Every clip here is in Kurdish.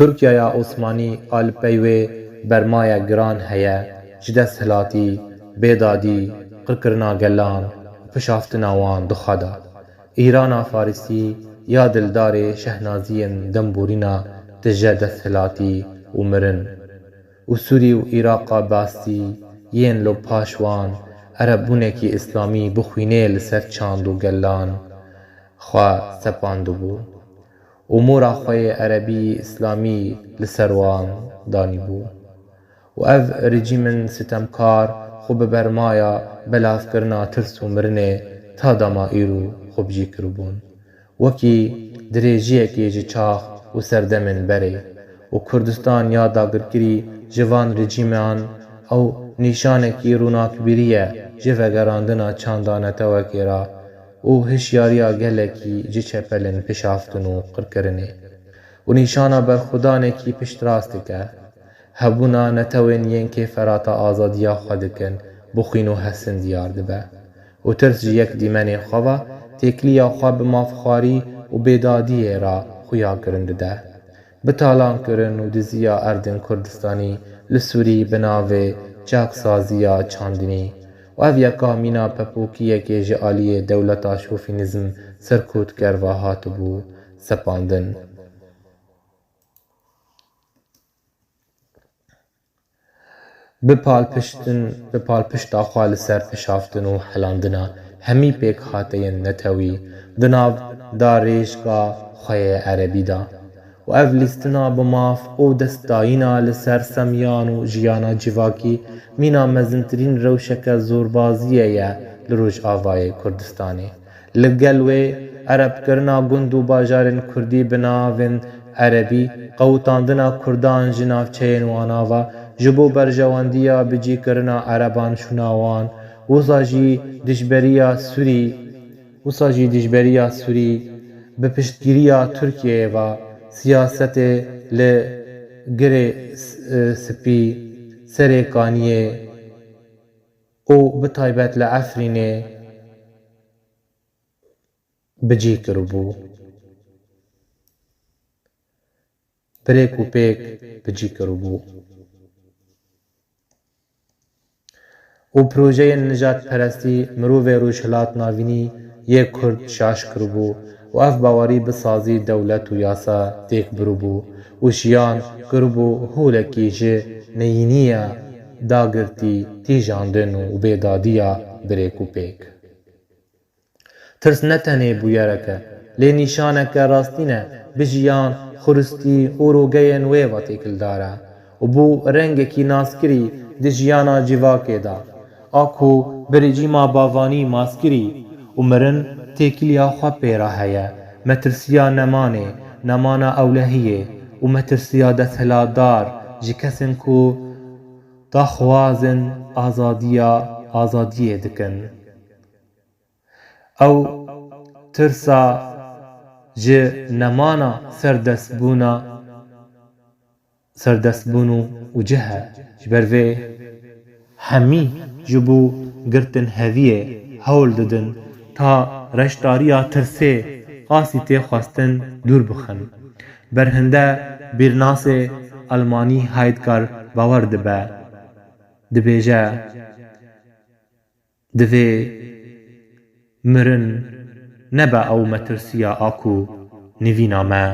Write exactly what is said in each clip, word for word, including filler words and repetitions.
Tirkiyaya Osmanî a li pey wê bermaya giran heye ji desthilatî, bêdadî, qirkirina gelan û pişaftina wan di xwe de. Îrana Farisî ya dildarê şehnaziyên demborîna tije desthilatî û mirin û Sûrî û Îraqa Basî yên lo paş wan erebûnekî îslamî bi xwînê li ser çand û gelan xwe sepandibû û mora xwe yê erebî îslamî li ser wan danîbû û ev rejîmên sitemkar xwe bi bermaya belavkirina tirs û mirinê ta dema îro xwe bi cî kiribûn. Wekî dirêjiyekê ji çax û serdemên berê û Kurdistan ya dagirkirî ji van rejîman ew nîşanekî rûnakbîrî ye ji vegerandina çanda netewekê re û hişyariya gelekî ji çepelên pişaftin û qirkirinê û nîşana berxwedanekî piştrast dike. Hebûna netewên yên kêferata azadiya xwe dikin, bi xwîn û hesin diyar dibe û tirs ji yek dîmenê xwe ve têkiliya xwe bi mafxwarî û bêdadiyê re xuya kirin dide. Bi talankirin û diziya erdên Kurdistanî li Sûrî bi navê çaksaziya çandinî û ev yeka mîna pepokiyekê ji aliyê dewleta şofînîzm serkûtker ve hatibû sepandin. Bi palpiştin, bi palpişta xwe li ser pişaftin û helandina hemî pêkhateyên netewî di nav darêjka xwe yê erebî de û ev lîstina bi maf û destdayîna li ser semiyan û jiyana civakî mîna mezintirîn rewşeke zorbaziyê ye li Rojavayê Kurdistanê. Li gel wê, erebkirina gund û bajarên kurdî bi navên erebî, qewitandina kurdan ji navçeyên wana ve, ji bo berjewendiya bicîkirina ereban şûna wan, wisa jî dijberiya Sûrî, wisa jî dijberiya Sûrî, bi piştgiriya Tirkiyeyê ve siyasetê li Girê S-, Spî, Serê Kaniyê û bi taybet li Efrînê bi cî kiribû. Birêk û pêk bi cî kiribû. Û projeyên nijadperestî mirovê Rojhilat Navînî yê Kurd şaş kiribû û ev bawerî bi sazî dewlet û yasa têk biribû û jiyan kiribû holekî ji neyîniya dagirtî, tîjandin û bêdadiya birêk û pêk. Tirs ne tenê bûyerek e, lê nîşaneke rastîn e bi jiyan, xuristî û rogeyên wê ve têkildar e û bû rengekî naskirî di jiyana civakê de. A ku bi rejîma Bavanî maskirî û mirin têkiliya xwe pê re heye, metirsiya nemanê, nemana ewlehiyê û metirsiya desthilatdar ji kesên ku daxwazên azadiya, azadiyê dikin. Ew tirsa ji nemana serdestbûna, serdestbûn û, û cih e. Ji ber vê hemî ji bo girtin heviyê hewl didin ta reştariya tirsê qasî tê xwestin dûr bixin. Berhinde bîrnasê Almanî Heidegger bawer dibe, dibêje, Divê mirin nebe ew metirsiya a ku nivîna me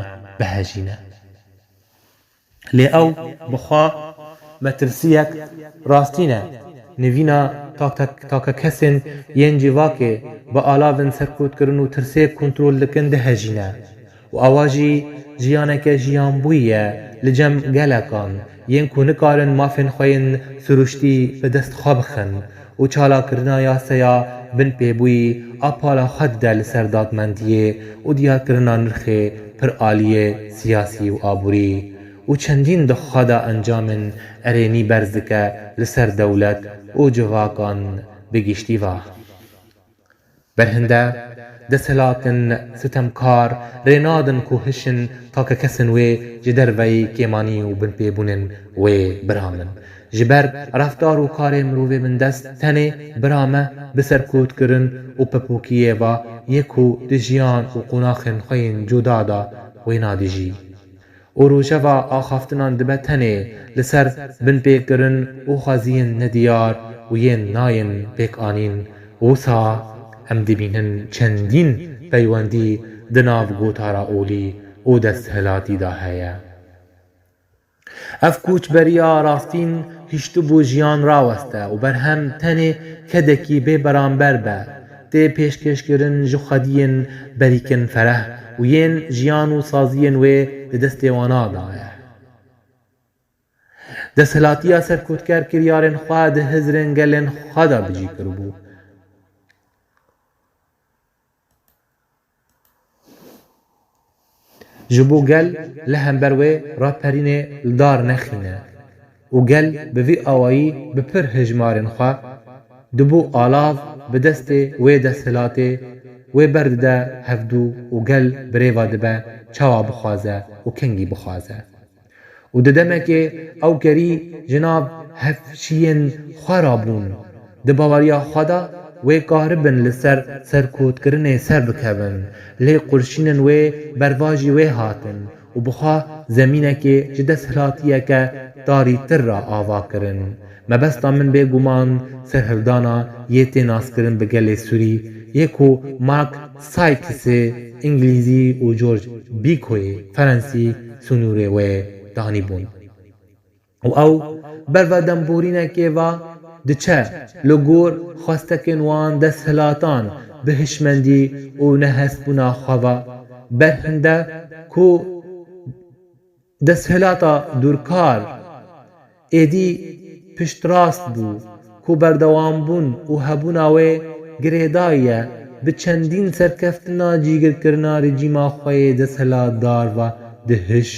bihejîne. Lê ew bi xwe metirsiyek rastîn e. Nivîna tak-, tak-, takekesên yên civakê bi alavên serkûtkirin û tirsê kontrol dikin dihejîne. Û ewa jî jiyaneke jiyanbûyî ye li cem gelekan yên ku nikarin mafên xwe yên siruştî bi dest xwe bixin û çalakirina yaseya binpêbûyî a pala xwe dide li ser dadmendiyê û diyarkirina nirxê piraliyê siyasî û aborî û çendîn di xwe de encamên erênî berz dike li ser dewlet û civakan bi giştî ve. Berhinde, desthilatên sitemkar rê nadin ku hişin takekesên wê ji derveyî kêmanî û binpêbûnên wê biramin. Ji ber reftar û karê mirovê bindest tenê birame bi serkûtkirin û pepokiyê ve yê ku di jiyan û qonaxên xwe yên cuda de wê nadijî. û rojeva axaftinan dibe tenê li ser binpêkirin û xweziyên nediyar û yên nayên pêkanîn. Wisa em dibînin çendîn peywendî di nav gotara olî û desthilatî de heye. Ev koçberiya rastîn hiştibû jiyan raweste û berhem tenê kedekî bê beramber be, tê pêşkêşkirin ji xwediyên berîkin fereh û yên jiyan û saziyên wê di destê wana de ye. Desthilatiya serkotker kiryarên xwe di hizrên gelên xwe de bi cî kiribû. Ji bo gel li hember wê raperînê li dar nexîne û gel bi vî awayî bi pir hejmarên xwe dibû alav bi destê wê desthilatê wê berdide hevdû û gel bi rê ve dibe çawa bixwaze û kengî bixwaze. Û di demekê ew kerî ji nav hevşiyên xwe re bûn. Di baweriya xwe de wê karibin li ser serkotkirinê ser bikevin, lê qurşînên wê bervajî wê hatin û bi xwe zemînekê ji desthilatiyeke tarîtir re ava kirin. Mebesta min bêguman serhildana yê tê naskirin bi gelê Sûrî yê ku Mark Sykesê Îngilîzî û George Bikoyê Ferensî sînorê wê danîbûn. Û ew berve demborînekê ve diçe li gor xwestekên wan desthilatan bi hişmendî û nehestbûna xwe ve berhinde ku desthilata dûrkar êdî piştrast bû, ku berdewambûn û hebûna wê girêdayî ye bi çendîn serkeftina cîgirkirina rejîma xwe yê desthilatdar ve dihiş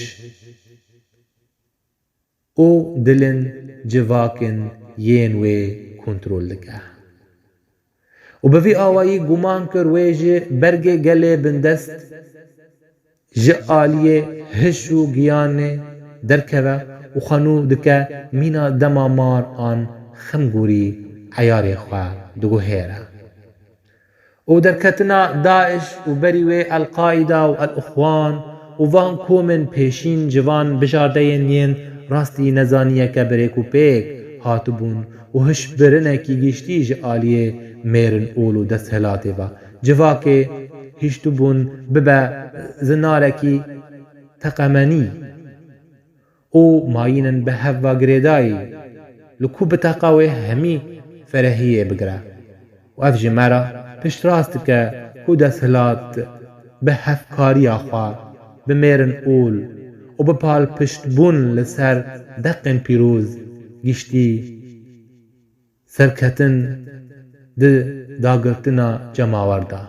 û dilin civakên yên wê kontrol dike. Û bi vî awayî guman kir wê ji bergê gelê bindest ji aliyê hiş û giyanê derkeve û xwe nû dike mîna dema mar an xemgûrî eyarê xwe diguhêre. û derketina DAIŞ û berî wê El-Qaîda û El-Ixwan û van komên pêşîn ji van bijardeyên yên rastî nezaniyeke bi rêk û pêk hatibûn û hişbirinekî giştî ji aliyê mêrin ol û desthilatê ve civakê hiştibûn bibe zinarekî teqemenî. û mayînin bi hev ve girêdayî, li ku biteqa wê hemî ferehiyê bigire. Û ev jî me re piştrast dike ku desthilat bi hevkariya xwe bi mêrin ol û bi palpiştbûn li ser deqên pîroz giştî serketin di dagirtina cemawer de.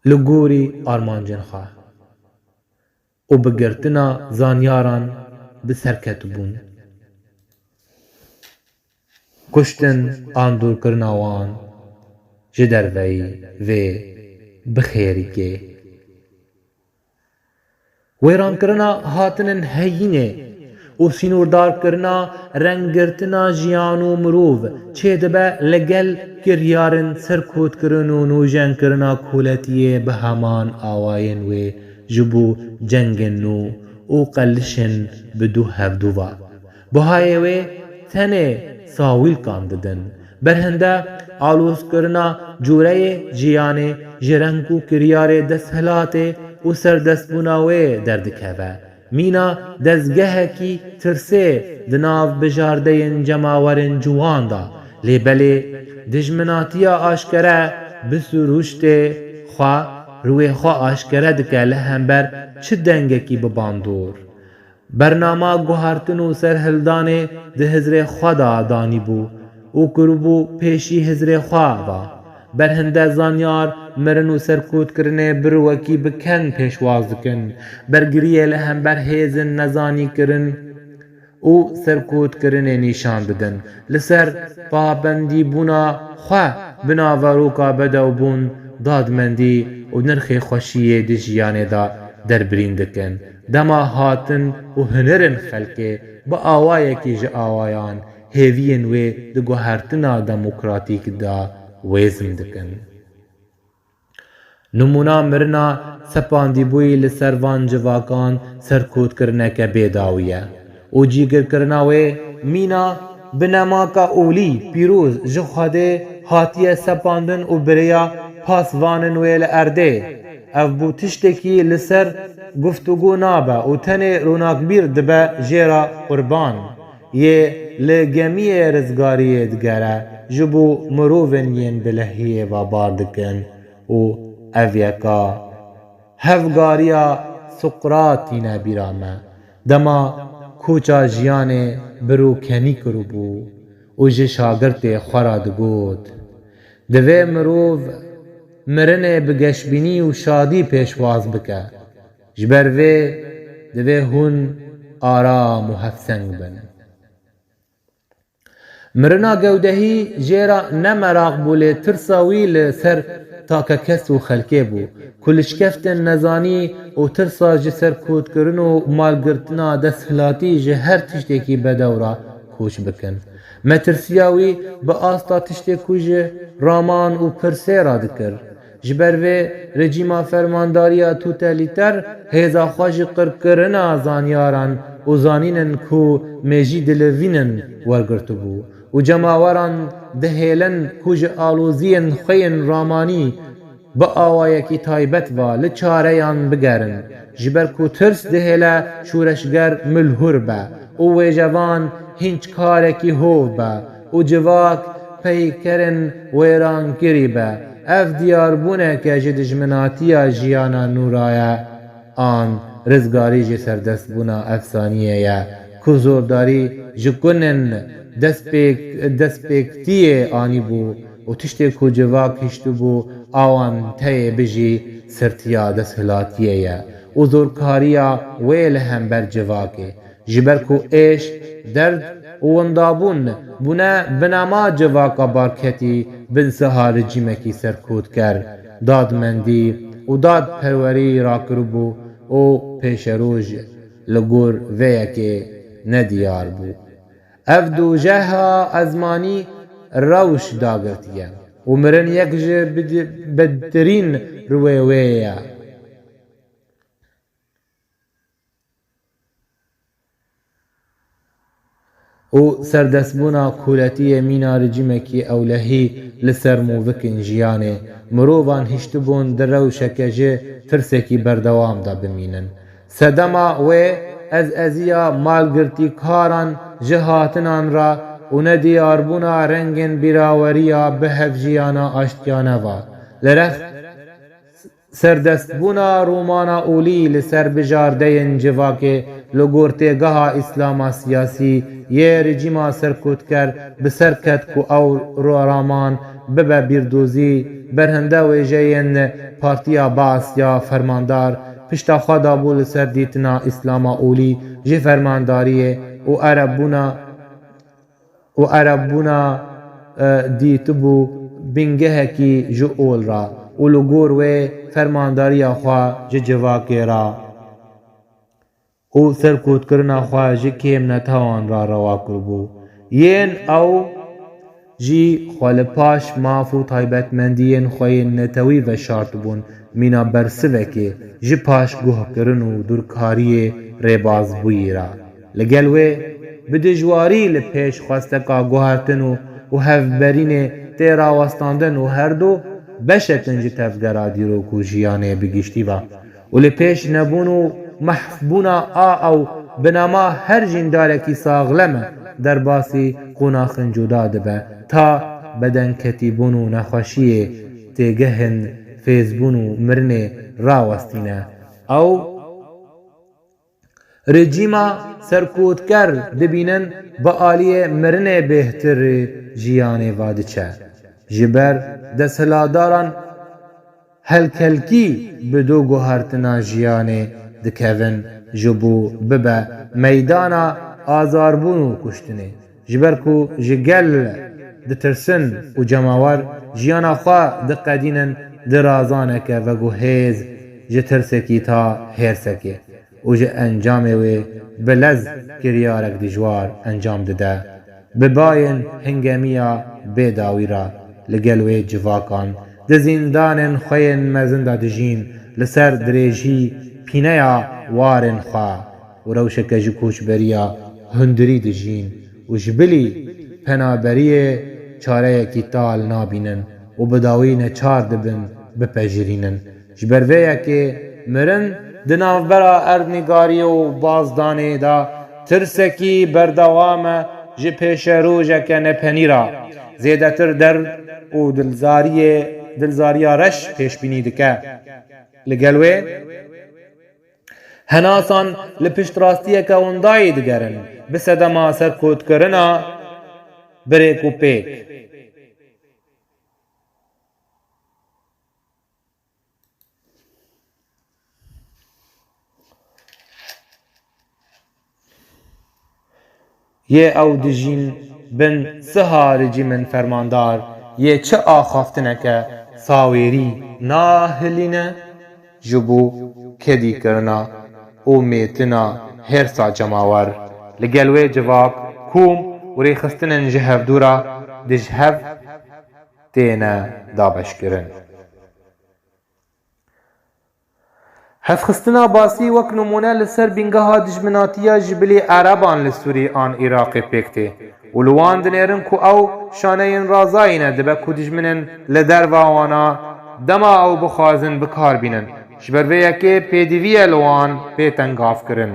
Li gorî armancên xwe û bi girtina zanyaran bi serketibûn, kuştin an dûrkirina wan ji derveyî vê bi xêrîkê. Wêrankirina hatinên heyînê û sînordarkirina renggirtina jiyan û mirov çêdibe li gel kiryarên serkotkirin û nûjenkirina koletiyê bi heman awayên wê ji bo cengên nû û qelişên bi dû hevdû ve. Buhayê wê tenê sawîlkan didin. Berhinde alozkirina cûreyê jiyanê ji reng û kiryarê desthilatê û serdestbûna wê derdikeve. Mîna dezgehekî tirsê di nav bijardeyên cemawerên ciwan de. Lê belê dijminatiya aşkere bi sirûştê xwe, rûyê xwe aşkere dike li hember çi dengekî bi bandor. Bernama guhertin û serhildanê di hizrê xwe de danîbû û kiribû pêşî hizrê xwe ve. Berhinde zanyar mirin û serkotkirinê bi rûwekî bi ken pêşwaz dikin. Bergiriyê li hember hêzên nezanîkirin û serkotkirinê nîşan didin. Li ser pabendîbûna xwe bi naveroka bedewbûn, dadmendî û nirxê xweşiyê di jiyanê de derbirîn dikin. Dema hatin û hinirên xelkê bi awayekî ji awayan hêviyên wê di guhertina demokratîk de wêzim dikin. Nimûna mirina sepandîbûyî li ser van civakan serkotkirineke bêdawî ye û cîgirkirina wê mîna binemaka olî, pîroz, ji Xwedê hatiye sepandin û bi rêya pasvanin wê li erdê. Ev bû tiştekî li ser guftûgû nabe û tenê ronakbîr dibe jê re qurban. Yê li gemiyê rizgariyê digere, ji bo mirovên yên bi lehiyê ve bar dikin û ev yeka hevgariya Suqrat tîne bîra me. Dema koça jiyanê bi rûkenî kiribû û ji şagirtê xwe re digot, divê mirov mirinê bi geşbînî û şadî pêşwaz bike. Ji ber vê divê hûn aram û hevseng bin. Mirina gewdehî jê re ne meraq bû, lê tirsa wî li ser takekes û xelkê bû, ku li şikeftên nezanî û tirsa ji serkotkirin û malgirtina desthilatî ji her tiştekî bedew re koç bikin. Metirsiya wî bi asta tiştê ku ji raman û pirsê re dikir. Ji ber vê rejîma fermandariya totalîter hêza xwe ji qirkirina zanyaran û zanînên ku mêjî dilivînin wergirtibû û cemaweran dihêlin ku ji aloziyên xwe yên ramanî bi awayekî taybet ve li çareyan bigerin. Ji ber ku tirs dihêle şoreşger milhûr be û wêjevan hînçkarekî hov be û civak peykerên wêrankirî be. Ev diyarbûneke ji dijminatiya jiyana nû re ye, an rizgarî ji serdestbûna efsaniyê ye, ku zordarî ji kunên destpêk-, destpêktiyê anîbû û tiştê ku civak hiştibû, awan teyê bijî sirtiya desthilatiyê ye û zorkariya wê li hember civakê. Ji ber ku êş, derd û windabûn bûne binama civaka barketî bin siha rejîmekî serkotker, dadmendî û dadperwerî rakiribû û pêşeroj li gor vê yekê nediyar bû. Ev dojeha ezmanî rewş dagirtiye û mirin yek ji bid-, bedtirîn rûyê wê ye. û serdestbûna koletiyê mîna rejîmekî ewlehî li ser movikên jiyanê, mirovan hiştibûn di rewşeke ji tirsekî berdewam de bimînin. Sedema wê ezeziya malgirtîkaran ji hatinan re û nediyarbûna rengên bîraweriya bi hevjiyana aştiyane ve. Li rex Serdestbûna romana olî li ser bijardeyên civakê li gor têgeha îslama siyasî yê rejîma serkotker bi ser ket ku ew roman bibe bîrdozî, berhinde wêjeyên Partiya Baas ya fermandar pişta xwe dabû li ser dîtina îslama olî ji fermandariyê û erebûna û erebûna, e, dîtibû bingehekî ji ol re û li gor wê fermandariya xwe ji civakê re û serkotkirina xwe ji kêmnetewan re rewa kiribû. Yên ew jî xwe li paş maf û taybetmendiyên xwe yên netewî veşartibûn, mîna bersivekê ji paşguhkirin û dûrkariyê rêbazbûyî re. Li gel wê, bi dijwarî li pêş xwesteka guhertin û, û hevberînê tê rawestandin û her du beşek in ji tevgera dîrok û jiyanê bi giştî ve û li pêş nebûn û mehfbûna a ew binama her jîndarekî saxlem e, derbasî qonaxên cuda dibe, ta bedenketîbûn û nexweşiyê têgehên fêzbûn û mirinê rawestîne. Ew rejîma serkotker dibînin bi aliyê mirinê bêhtir jiyanê va diçe. Ji ber desthilatdaran helkelkî bi du guhertina jiyanê dikevin, ji bo bibe meydana azarbûn û kuştinê. Ji ber ku ji gel ditirsin û cemawer jiyana xwe diqedînin, di razaneke veguhêz ji tirsekî ta hêrsekê û ji encamê wê bi lez kiryarek dijwar encam dide. Bi bayên hingemiya bêdawî re li gel wê civakan Di zîndanên xwe yên mezin de dijîn, li ser dirêjî pîneya warên xwe û rewşeke ji koçberiya hundirî dijîn û ji bilî penaberiyê çareyekî tal nabînin û bi dawî neçar dibin bipejirînin. Ji ber vê yekê mirin di navbera erdnîgariyê û bazdanê de tirsekî berdewam e ji pêşerojeke nepenî re zêdetir derd û dilzariyê, dilzariya reş pêşbînî dike. Li gel wê, henasan li piştrastiyeke windayî digerin, bi sedema serkotkirina birêk û pêk. Yê ew dijîn bin siha rejîmên fermandar yê çi axaftineke sawêrî nahilîne ji bo kedîkirina û mêtina hêrsa cemawer. Li gel wê civak, kom û rêxistinên ji hevdû re di ji hev têne dabeşkirin. Hevxistina Basî wek nimûne li ser bîngeha dijminatiya ji bilî Ereban li Sûrî an Iraqê pêk tê û li wan dinêrin ku ew şaneyên razayî ne, dibe ku dijminên li derva wana dema ew bixwazin bi kar bînin. Ji ber vê yekê pêdivî ye li wan pê tengavkirin.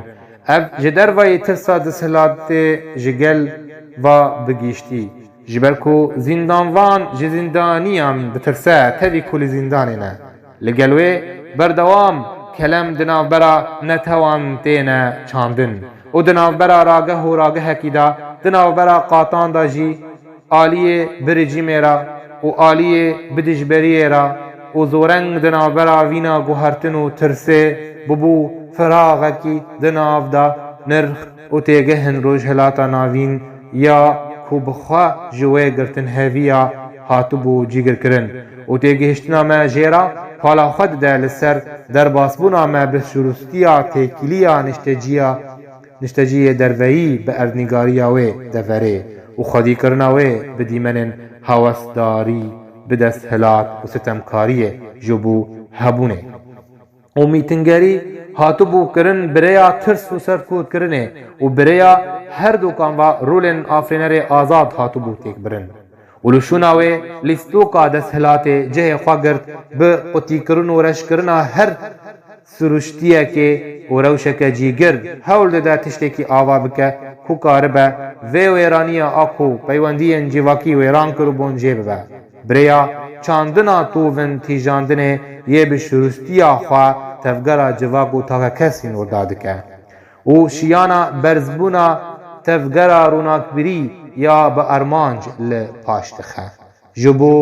Ev ji dervayî tirsa desthilatê ji gel ve bi giştî. Ji ber ku zîndanvan ji zîndaniyan ditirse, tevî ku li zîndanê ne. Li gel wê berdewam kelem di navbera netewan têne çandin û di navbera rageh û ragehekî de, di navbera qatan de jî aliyê bi rejîmê re û aliyê bi dijberiyê re û zoreng di navbera vîna guhertin û tirsê bibû firaxekî di nav de nirx û têgehên Rojhilata Navîn ya ku bi xwe ji wê girtin heviya hatibû cîgirkirin û têgihiştina me jê re pala xwe dide li ser derbasbûna me bi şûrûstiya têkiliya nişteciya, nişteciyê derveyî bi erdnîgariya wê deverê û xwedîkirina wê bi dîmenên hewesdarî bi desthilat û sitemkariyê ji bo hebûnê û mîtingerî hatibû kirin bi rêya tirs û serkûtkirinê û bi rêya her dukan ve rolên afirînerê azad hatibû têkbirin. Û li şûna wê lîstoka desthilatê cihê xwe girt bi qutîkirin û reşkirina her siruştiyekê û rewşeke cîgir hewl dide tiştekî ava bike ku karibe vê wêraniya a ku peywendiyên civakî wêran kiribûn jê bibe. Bi rêya çandina tovin tîjandinê yê bi şûrûstiya xwe tevgera civak û takekesî nûrda dike û şiyana berzbûna tevgera ronakbirî ya bi armanc li paş dixe. Ji bo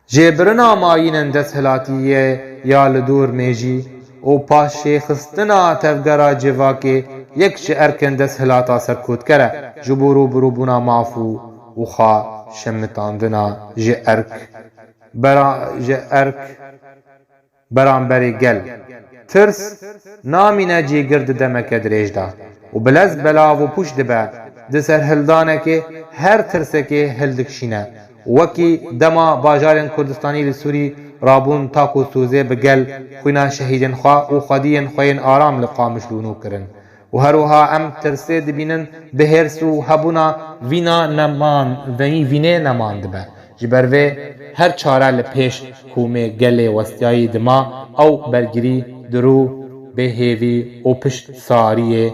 jêbirina mayînên desthilatiyê ya li dûr mêjî û paşêxistina tevgera civakê yek ji erkên desthilata serkotker e ji bo rûbirûbûna maf û û xwe şemitandina ji erk bera-, ji erk beramberê gel. Tirs namîne cîgir di demeke dirêj de û bi lez belav û pûç dibe. Di serhildanekê her tirsekê hildikişîne. Wekî dema bajarên Kurdistanî li Sûrî rabûn tak û sozê bi gel xwîna şehîdên xwe û xwediyên xwe yên aram li Qamişlo nû kirin. Û her wiha em tirsê dibînin bi hêrs û hebûna vîna neman, vî-, vînê neman dibe. Ji ber vê her çare li pêş komê gelê westiyayî dima ew bergirî, dirû, bêhêvî û piştsariyê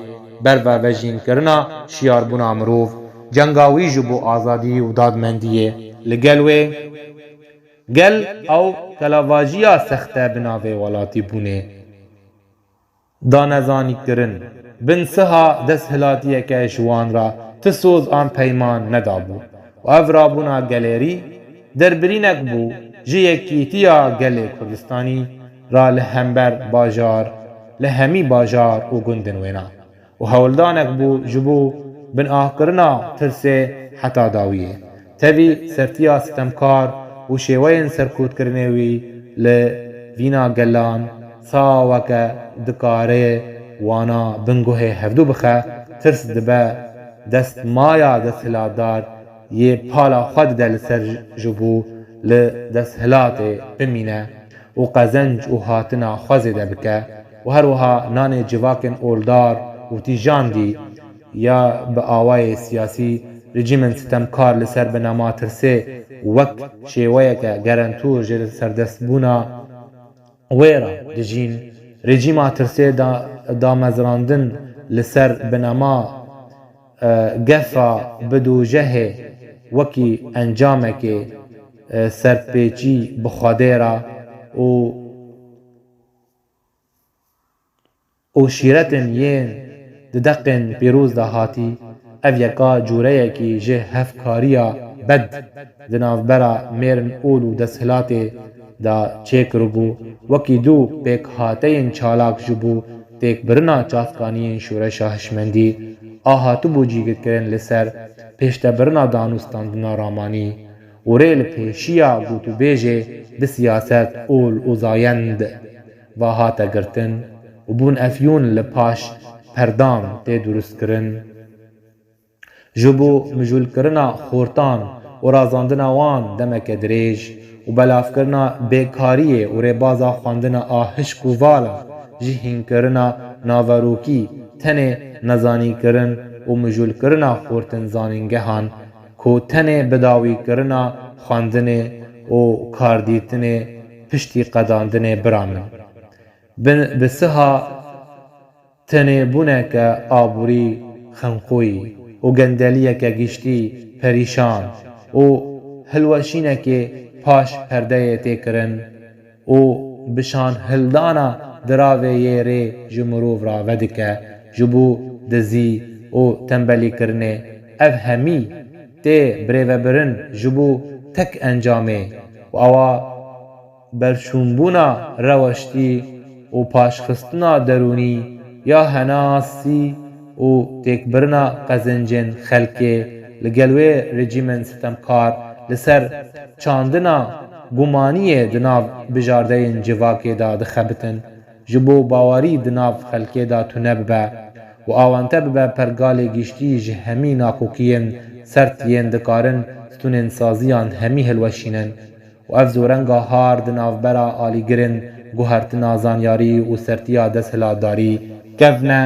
bervevejînkirina şiyarbûna mirov, cenga wî ji bo azadî û dadmendiyê li gel wê gel ew kelavajiya sexte bi navê welatîbûnê danezanîkirin, bin siha desthilatiyeke ji wan re ti soz an peyman nedabû û ev rabûna gelêrî derbirînek bû ji yekîtiya gelê Kurdistanî re li hember bajar, li hemî bajar û gundên wêna û hewldanek bû ji bo binahkirina tirsê heta dawiyê. Tevî sertiya sitemkar û şêweyên serkûtkirinê wî li vîna gelan saweke dikare wana binguhê hevdû bixe, tirs dibe destmaya desthilatdar yê pala xwe dide li ser ji bo li desthilatê bimîne û qezenc û hatina xwe zêde bike û her wiha nanê civakên oldar û tîjandî ya bi awayê siyasî rejîmên sitemkar li ser binema tirsê wek şêweyeke gerentûr ji serdestbûna wê re dijîn. Rejîma tirsê da, damezrandin li ser binema, e, gefa bi dojehê wekî encamekê, e, serpêçî bi Xwedê re û û şîretên yên di deqên pîroz de hatî, ev yeka cûreyekî ji hevkariya bed di navbera mêr û ol û desthilatê de çêkiribû, wekî du pêkhateyên çalak ji bo têkbirina çavkaniyên şoreşa hişmendî a hatibû cîgirkirin li ser pêştebirina danûstandina ramanî û rê li pêşiya gotûbêjê bi siyaset, ol û zayend ve hate girtin û bûn efyûn li paş perdan tê durustkirin. Ji bo mijûlkirina xortan û razandina wan demeke dirêj û belavkirina bêkariyê û rêbaza xwendina a hişk û vala ji hînkirina naverokî tenê nezanîkirin û mijûlkirina xortin zanîngehan ku tenê bidawîkirina xwendinê û kardîtinê piştî qedandinê biramin. Bi, bi siha tenêbûneke aborî xenqoyî û gendeliyeke giştî perîşan û hilweşînekê paş perdeyê tê kirin û bi şanhildana diravê yê rê ji mirov re vedike ji bo dizî û tembelîkirinê. Ev hemî tê birêvebirin ji bo tek encamê û ewa berçûnbûna reweştî û paşxistina derûnî ya henasî û têkbirina qezencên xelkê li gel wê rejîmên sitemkar li ser çandina gumaniyê di nav bijardeyên civakê de dixebitin, ji bo bawerî di nav xelkê de tune bibe û awante bibe pergalê giştî ji hemî nakokiyên sert yên dikarin stûnên saziyan hemî hilweşînin. Û ev zorenga har di navbera alîgirên guhertina zanyarî û sertiya desthilatdarî kevne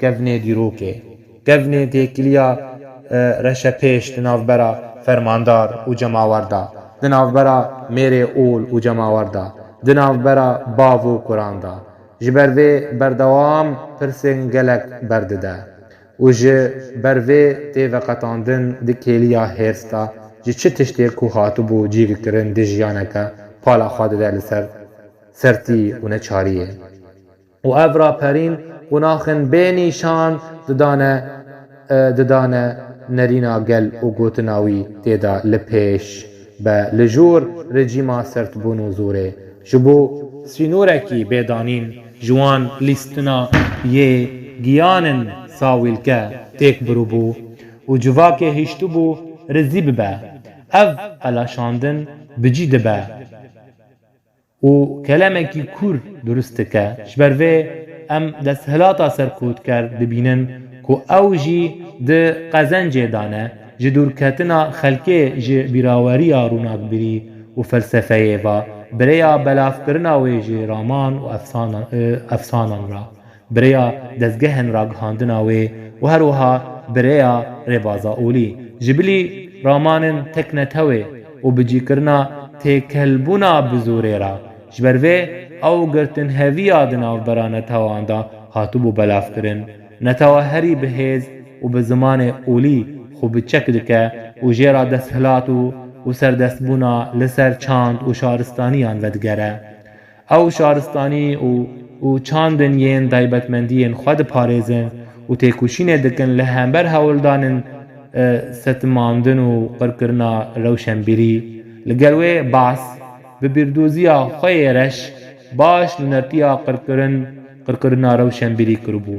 kevnê dîrokê, kevnê têkiliya, e, reşepêş di navbera fermandar û cemawer de, di navbera mêrê ol û cemawer de, di navbera bav û kuran de. Ji ber vê berdewam pirsên gelek berdide. Û ji ber vê tê veqetandin di kêliya hêrs de ji çi tiştê ku hatibû cîgirkirin di jiyaneke pala xwe dide li ser sertî û neçariyê. Û ev raperîn qonaxên bê nîşan didane, e, didane nerîna gel û gotina wî tê de li pêş be li jor rejîma sertbûn û zorê. Ji bo sînorekî bêdanîn ji wan lîstina yê giyanên sawîlke têk birûbû û civakê hiştibû rizî bibe. Ev qelaşandin bi cî dibe û kelemekî kûr durust dike. Ji ber vê em desthilata serkotker dibînin ku ew jî di qezencê de ne, ji dûrketina xelkê ji bîraweriya rûnakbîrî û felsefeyê ve, bi rêya belavkirina wê ji raman û efsana-, e, efsanan re, bi rêya dezgehên ragihandina wê û her wiha bi rêya rêbaza olî, ji bilî ramanên teknetewê û bicîkirina têkelbûna bi zorê re. Ji ber vê ew girtinheviya di navbera netewan de hatibû belavkirin. Netewa herî bi hêz û bi zimanê olî xwe bi çek dike û jê re desthilat û, û serdestbûna li ser çand û şaristaniyan vedigere. Ew şaristanî û, û çandin yên taybetmendiyên xwe diparêzin û têkoşînê dikin li hember hewldanên, e, setimandin û qirkirina rewşenbîrî. Li gel wê Baas bi bîrdoziya xwe yê reş baş nûnertiya qirkirin, qirkirina rewşenbîrî kiribû.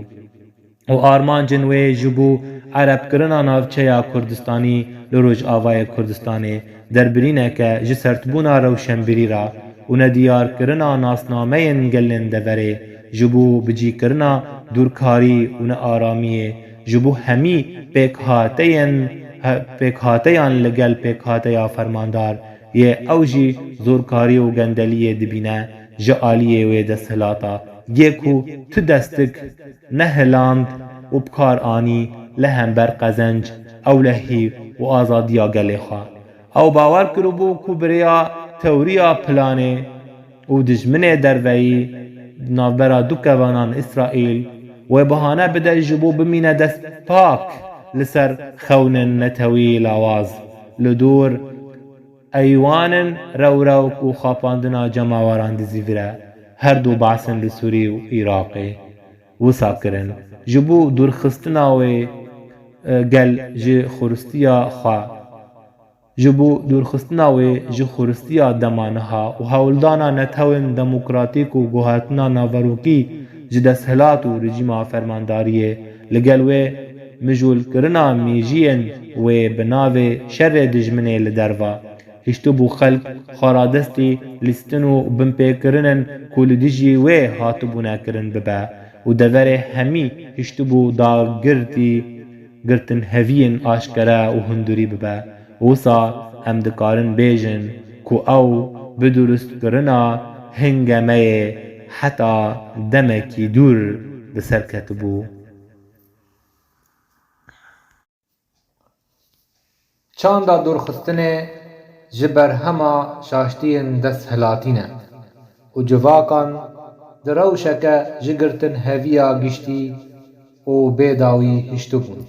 û armancên wê ji bo erebkirina navçeya Kurdistanî li Rojavayê Kurdistanê, derbirîneke ji sertbûna rewşenbîrî re û nediyarkirina nasnameyên gelên deverê ji bo bicîkirina dûrkarî û nearamiyê ji bo hemî pêkhateyên, he-, pêkhateyan li gel pêkhateya fermandar yê ew jî zorkarî û gendeliyê dibîne ji aliyê wê desthilata yê ku tu destik nehiland û bi kar anî li hember qezenc, ewlehî û azadiya gelê xwe. Ew bawer kiribû ku bi rêya tewriya planê û dijminê derveyî di navbera du kevanan Îsraîl wê bahane bide ji bo bimîne destpak li ser xewnên netewî lawaz li dor eywanin rewrewk û xapandina cemaweran dizîvire her du behsin li Sûrî û Iraqê wisa kirin. Ji bo dûrxistina wê, e, gel ji xuristiya xwe, ji bo dûrxistina wê ji xuristiya dema niha û hewldana netewên demokratîk û guhertina naverokî ji desthilat û rejîma fermandariyê, li gel wê mijûlkirina mîjiyên wê bi navê şerê dijminê li derva hiştibû xelk xweradestî lîstin û binpêkirinên ku li dijî wê hatibûne kirin bibe û deverê hemî hiştibû dagirtî, girtinheviyên aşkere û hundirî bibe. Wisa em dikarin bêjin ku ew bi durustkirina hingemeyê heta demekî dûr bi ser ketibû. Çanda dûrxistinê ji berhema şaştiyên desthilatî ne û civakan di rewşeke ji girtinheviya giştî û bêdawî hiştibûn.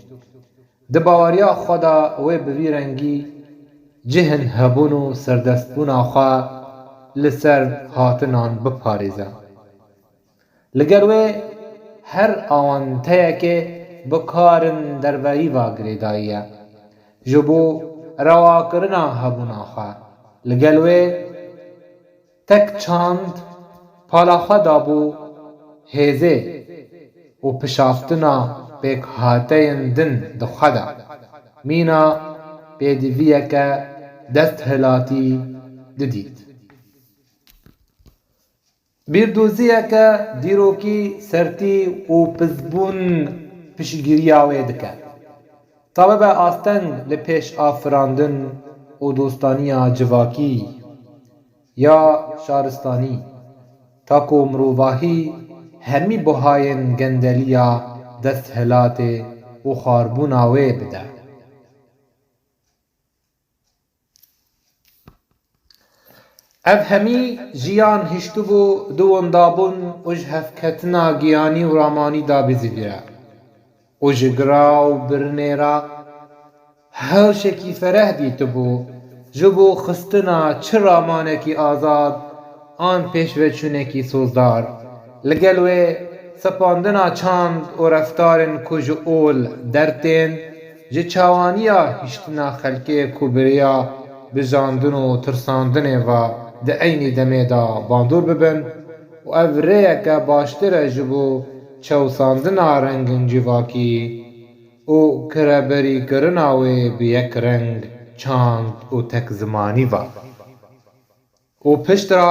Di baweriya xwe de wê bi vî rengî cihên hebûn û serdestbûna xwe li ser hatinan biparêze. Li gel wê her awenteyekê bi karên derveyî ve girêdayî ye. Ji bo rewakirina hebûna xwe. Li gel wê tek çand pala xwe dabû hêzê û pişaftina pêkhateyên din di xwe de mîna pêdiviyeke desthilatî didît. Bîrdoziyeke dîrokî sertî û pizbûn piştgiriya wê dike. Tabe be asteng li pêş afirandin û dostaniya civakî ya şaristanî, ta ku mirovahî hemî buhayên gendeliya desthilatê û xwarbûna wê bide. Ev hemî jiyan hiştibû di windabûn û ji hevketina giyanî û ramanî de bizîvire û ji gira û birinê re hewşekî fereh dîtibû ji bo xistina çi ramanekî azad an pêşveçûnekî sozdar. Li gel wê sepandina çand û reftarên ku ji ol dertên, ji çawaniya hiştina xelkê ku bi rêya bijandin û tirsandinê ve di eynî demê de bandor bibin û ev rêyeke baştir e ji bo çewsandina rengên civakî û kireberîkirina wê bi yek reng, çand û tek zimanî ve. Û piştre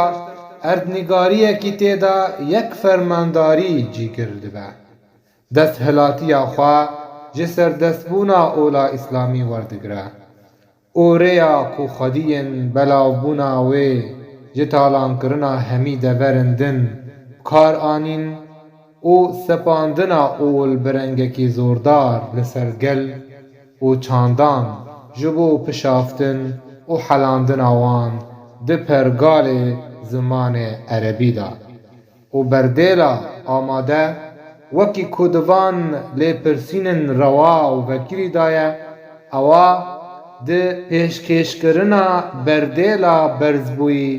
erdnîgariyekî tê de yek fermandarî cîgir dibe. Desthilatiya xwe ji serdestbûna ola îslamî werdigire û rêya ku xwediyên belavbûna wê ji talankirina hemî deverên din bi kar anîn û sepandina ol bi rengekî zordar li ser gel û çandan ji bo pişaftin û helandina wan di pergalê zimanê erebî de û berdêla amade, wekî ku di van lêpirsînên rewa û vekirî de ye, ewa di pêşkêşkirina berdêla berzbûyî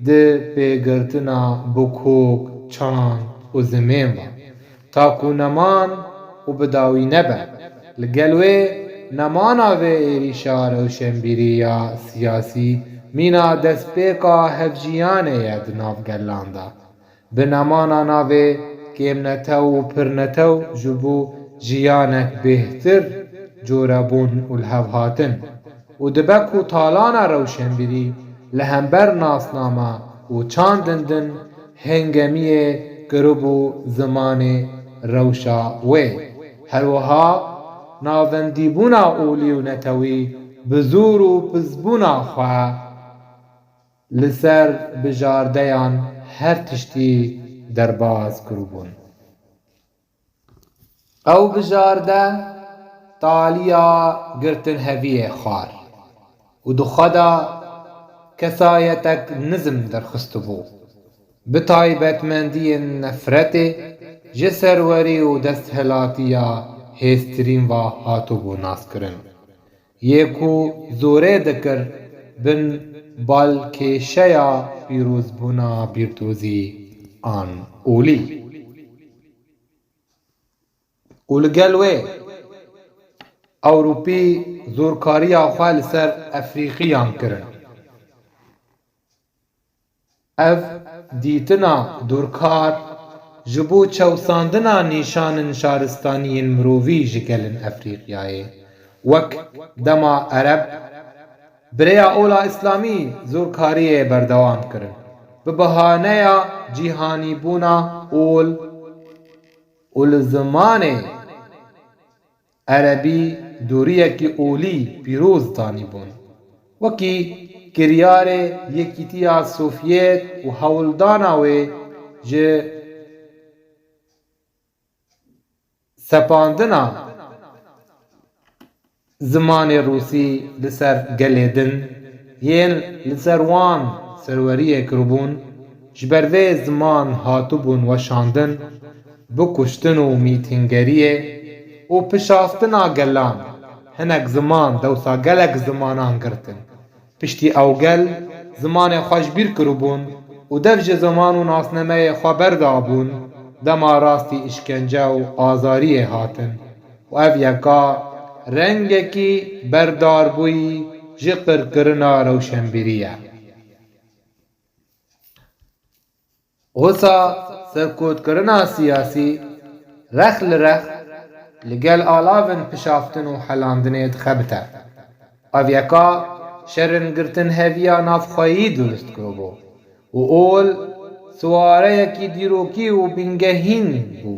di pêgirtina bi kok, çand û zimên ve, ta ku neman û bi dawî nebe. Li gel wê nemana vê êrîşa rewşenbîrî ya siyasî mîna destpêka hevjiyanê ye di nav gelan de. Bi nemana navê kêmnetew û pirnetew ji bo jiyanek bêhtir corebûn û lihevhatin û dibe ku talana rewşenbîrî li hember nasname û çandên din hengemiyê kiribû zimanê rewşa wê. Her wiha navendîbûna olî û netewî bi zor û pizbûna xwe li ser bijardeyan her tiştî derbas kiribûn. Ew bijarde taliya girtinheviyê xwar û di xwe de kesayetek nizm derxistibû. Bi taybetmendiyên nefretê ji serwerî û desthilatiya hêztirîn ve hatibû naskirin, yê ku zorê dikir bin balkêşeya pîrozbûna bîrdozî an olî. Û li gel wê Ewropî zorkariya xwe li ser Efrîqiyan kirin. Ev dîtina dorkar ji bo çewsandina nîşanin şaristaniyên mirovî ji gelên Efrîqiyayê, wek dema Ereb bi rêya ola Îslamî zorkariyê berdewam kirin, bi bahaneya cîhanîbûna ol û li zimanê Erebî doriyekî olî pîroz danîbûn, wekî kiryarê Yekîtiya Sovyet û hewldana wê ji sepandina zimanê rûsî li ser gelê din yên li ser wan serweriyê kiribûn, ji ber vê ziman hatibûn weşandin, bi kuştin û mîtingeriyê û pişaftina gelan. Hinek ziman dewsa gelek zimanan girtin. Piştî ew gel zimanê xwe ji bîr kiribûn û dev ji ziman û nasnameyê xwe berdabûn, dema rastî îşkence û azariyê hatin û ev yeka rengekî berdarbûyî ji qirkirina rewşenbîrî ye. Wisa serkotkirina siyasî rex li rex li gel alavin pişaftin û helandinê dixebite. Ev yeka şerin girtinheviya navxweyî durust kiribû û ol siwareyekî dîrokî û bingehîn bû.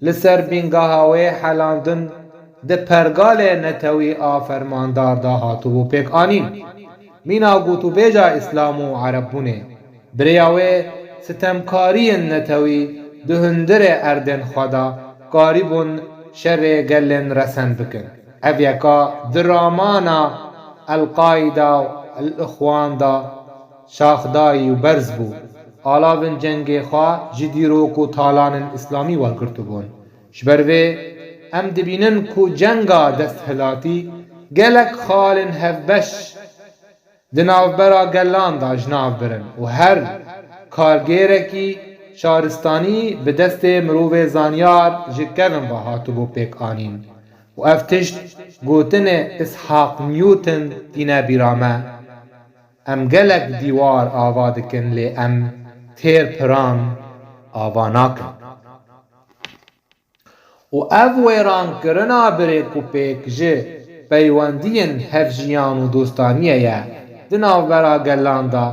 Li ser bîngeha wê helandin di pergalê netewî a fermandar de hatibû pêkanîn. Mîna gotûbêja Îslam û Erebbûnê, bi rêya wê sitemkariyên netewî di hundirê erdên xwe de karîbûn şerê gelên resen bikin. Ev yeka di ramana El-Qaîda û El-Îxwan de şaxdayî û berz bû. Alavin cengê xwe ji dîrok û talanên îslamî wergirtibûn. Ji ber vê em dibînin ku cenga desthilatî gelek xalên hevbeş di navbera gelan de ji nav birin û her kargêrekî şaristanî bi destê mirovê zanyar ji kevin ve hatibû pêkanîn. Û ev tişt gotinê Ishaq Newton tîne bîra me: Em gelek dîwar ava dikin, lê em têr piran ava nakin. Û ev wêrankirina bi rêk û pêk ji peywendiyên hevjiyan û dostaniyê ye di navbera gelan de.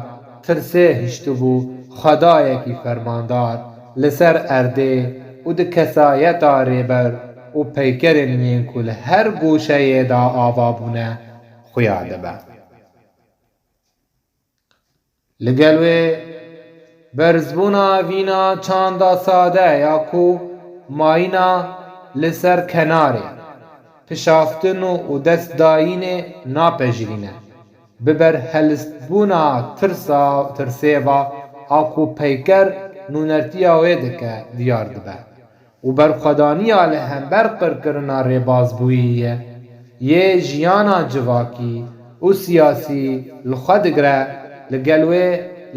Tirsê hiştibû xwedayekî fermandar li ser erdê û di kesayeta rêber û peykerên yên ku li her goşeyê de ava bûne xuya dibe. Li gel wê berzbûna vîna çanda sade ya ku mayîna li ser kenarê, pişaftin û destdayînê napejirîne, bi berhelistbûna tirsa, tirsê va a ku peyker nûnertiya wê dike diyar dibe. û berxwedaniya li hember qirkirina rêbazbûyî ye yê jiyana civakî û siyasî li xwe digire, li gel wê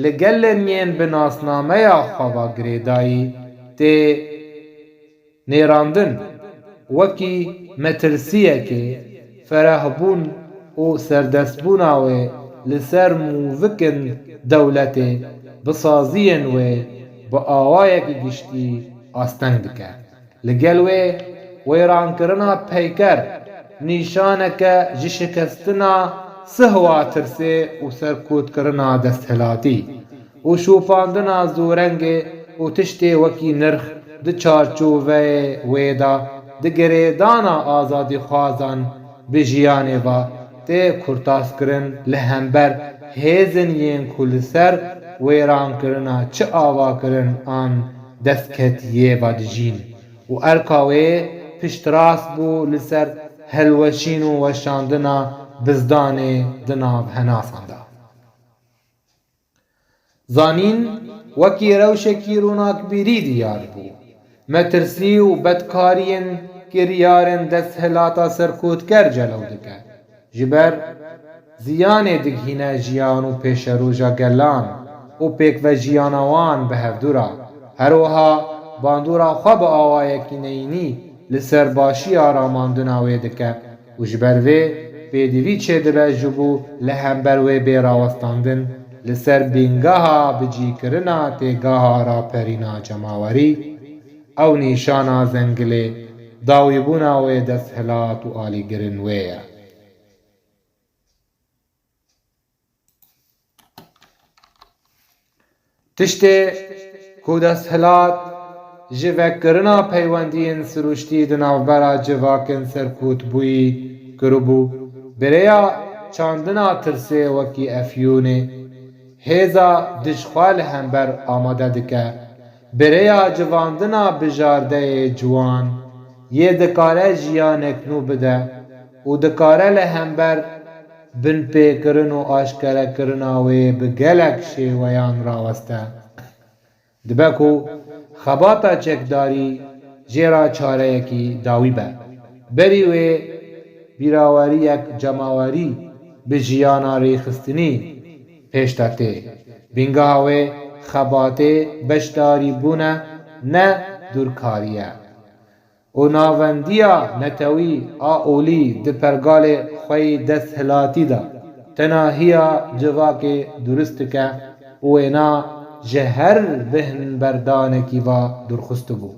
li gelên yên bi nasnameya xwe ve girêdayî tê nêrandin, wekî metirsiyekê ferehbûn û serdestbûna wê li ser mûvikên dewletê bi saziyên wê bi awayekî giştî asteng dike. Li gel wê wêrankirina peyker nîşaneke ji şikestina sihwa tirsê û serkotkirina desthilatî û şopandina zorengê û tiştê wekî nirx di çarçoveyê wê de di girêdana azadîxwazan bi jiyanê ve tê kurtaskirin li hember hêzên yên ku li ser wêrankirina çi ava kirin an destketiyê ve dijîn û erka wê piştrast bû li ser hilweşîn û weşandina bizdanê di nav henasan de. Zanîn wekî rewşekî ronakbîrî diyar bû. Metirsî û bedkariyên kiryarên desthilata serkotker celew dike. Ji ber ziyanê digihîne jiyan û pêşeroja gelan û pêkvejiyana wan bi hevdû re. Her wiha bandora xwe bi awayekî neyînî li ser başiya ramandina wê dike û ji ber vê pêdivî çêdibe ji bo li hember wê bê rawestandin li ser bîngeha bicîkirina têgeha raperîna cemawerî, ew nîşana zengilê dawîbûna wê desthilat û alîgirin wê ye. Tiştê ku desthilat ji vekirina peywendiyên sirûştî di navbera civakên serkûtbûyî kiribû, bi rêya çandina tirsê wekî Efyûnê hêza dijxwe li hember amade dike, bi rêya civandina bijardeyê ciwan yê dikare jiyanek nû bide û dikare li hember binpêkirin û aşkerekirina wê bi gelek şêweyan raweste. Dibe ku xebata çekdarî jê re çareyekî dawî be. Berî wê bîraweriyek cemawerî bi jiyana rêxistinî pêş de tê. Bîngeha wê xebatê beşdarîbûn e, ne dûrkarî ye. Û navendiya netewî a olî di pergalê xwe yî desthilatî de tenahiya civakê durist dike û wêna ji her bêhnberdanekî ve dûr xistibû,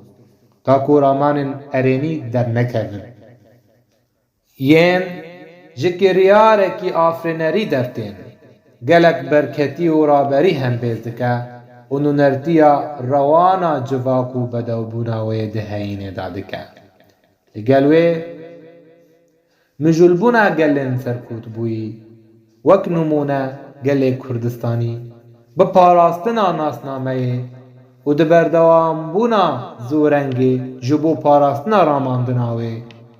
ta ku ramanên erênî dernekevin. Yên ji kiryarekî afirînerî dertên, gelek berketî û raberî hembêz dike û nûnertiya rewana civak û bedewbûna wê di heyînê de dike. Li gel wê, mijûlbûna gelên serkûtbûyî, wek nimûne gelê Kurdistanî, bi parastina nasnameyê û di berdewambûna zûrengê ji bo parastina ramandina wê,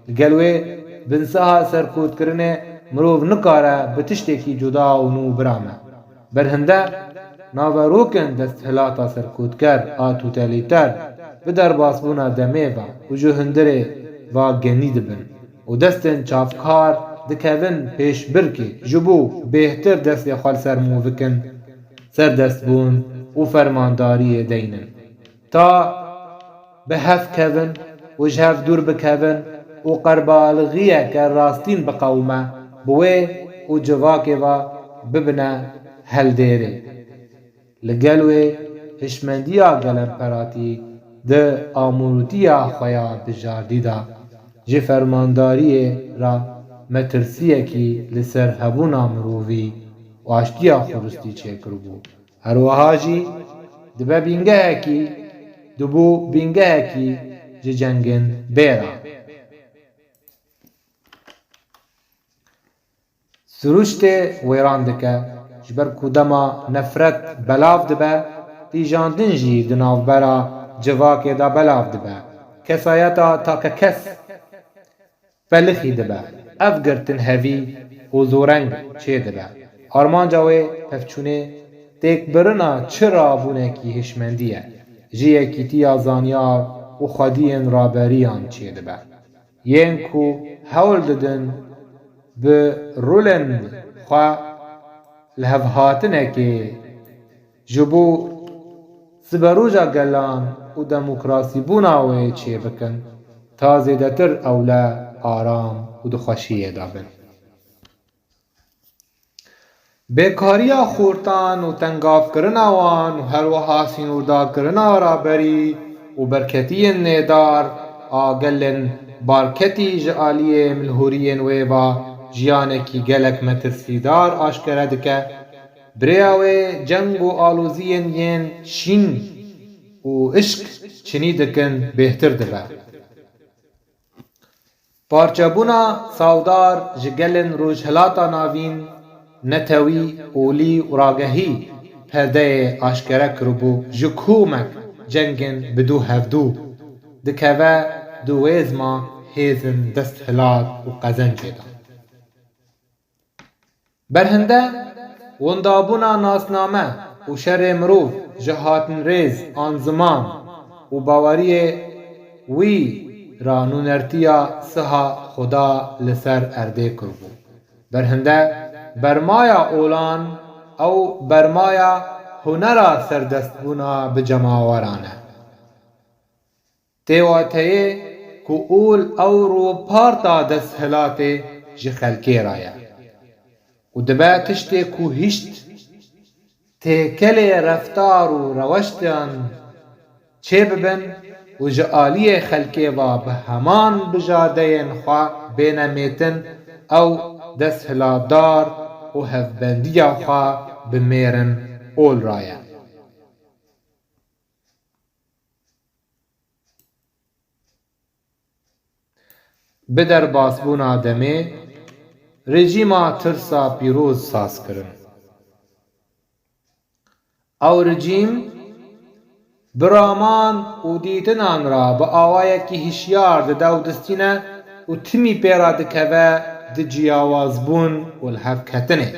li gel wê binseha serkûtkirinê mirov nikare bi tiştekî cuda û nû birame. Berhinde naverokên desthilata serkûtker a totalîter bi derbasbûna demê ve û ji hundirê ve genî dibin û destên çavkar dikevin pêşbirkê ji bo bêhtir destê xwe li ser mû bikin, serdestbûn û fermandariyê deynin. Ta bi hev kevin û ji hev dûr bikevin û qerbalixiyeke rastîn biqewime, bi wê û civakê ve bibine heldêrê. Li gel wê hişmendiya gelemperatî di amûrûtiya xwe ya bijardî de ji fermandariyê re metirsiyekî li ser hebûna mirovî û aştiya xuristî çêkiribû. Her wiha jî dibe bîngehekî, dibû bîngehekî ji cengên bêra. Sirûştê wêran dike, ji ber ku dema nefret belav dibe, tîjandin jî di navbera civakê de belav dibe. Kesayeta takekes pelixî dibe. Ev girtin hevî û zoreng çêdibe. Armanca wê pevçûnê têkbirina çi rabûnekî hişmendî ye, ji yekîtiya zanyar û xwediyên raberiyan çêdibe. Yên ku hewl didin bi rolên xwe lihevhatinekê ji bo siberoja gelan û demokrasîbûna wê çêbikin, ta zêdetir ewle aram û di xweşiyê de bin. Bêkariya xortan û tengavkirina wan û herwiha sînordarkirina raberî û berketiyên nêdar a gelên barketî ji aliyê milhûriyên wê ve jiyanekî gelek metirsîdar aşkere dike. Bi rêya wê ceng û aloziyên yên şîn û hişk çinî dikin bêhtir dibe. Parçebûna sawdar ji gelên Rojhilata Navîn netewî, olî û ragehî perdeyê aşkere kiribû, ji komek cengên bi dû hevdû dikeve di wêzma hêzên desthilat û qezencê de. Berhinde windabûna nasname û şerê mirov ji hatinrêz an ziman û baweriyê wî ra nûnertiya siha Xuda li ser erdê kiribû. Berhinde bermaya olan ew bermaya hunera serdestbûna bi cemaweran e. Tê wateyê ku ol ew rûparta desthilatê ji xelkê re ye û dibe tiştê ku hişt têkelê reftar û reweştan çêbibin û ji aliyê xelkê ve bi heman bijadeyên xwe bêne mêtin, ew desthilatdar û hevbendiya xwe bi mêrin ol re ye. Bi derbasbûna demê, rejîma tirsa pîroz saz kirin. Ew rejîm bi raman û dîtinan re bi awayekî hişyar dide û distîne û timî pê re dikeve di ciyawazbûn û lihevketinê.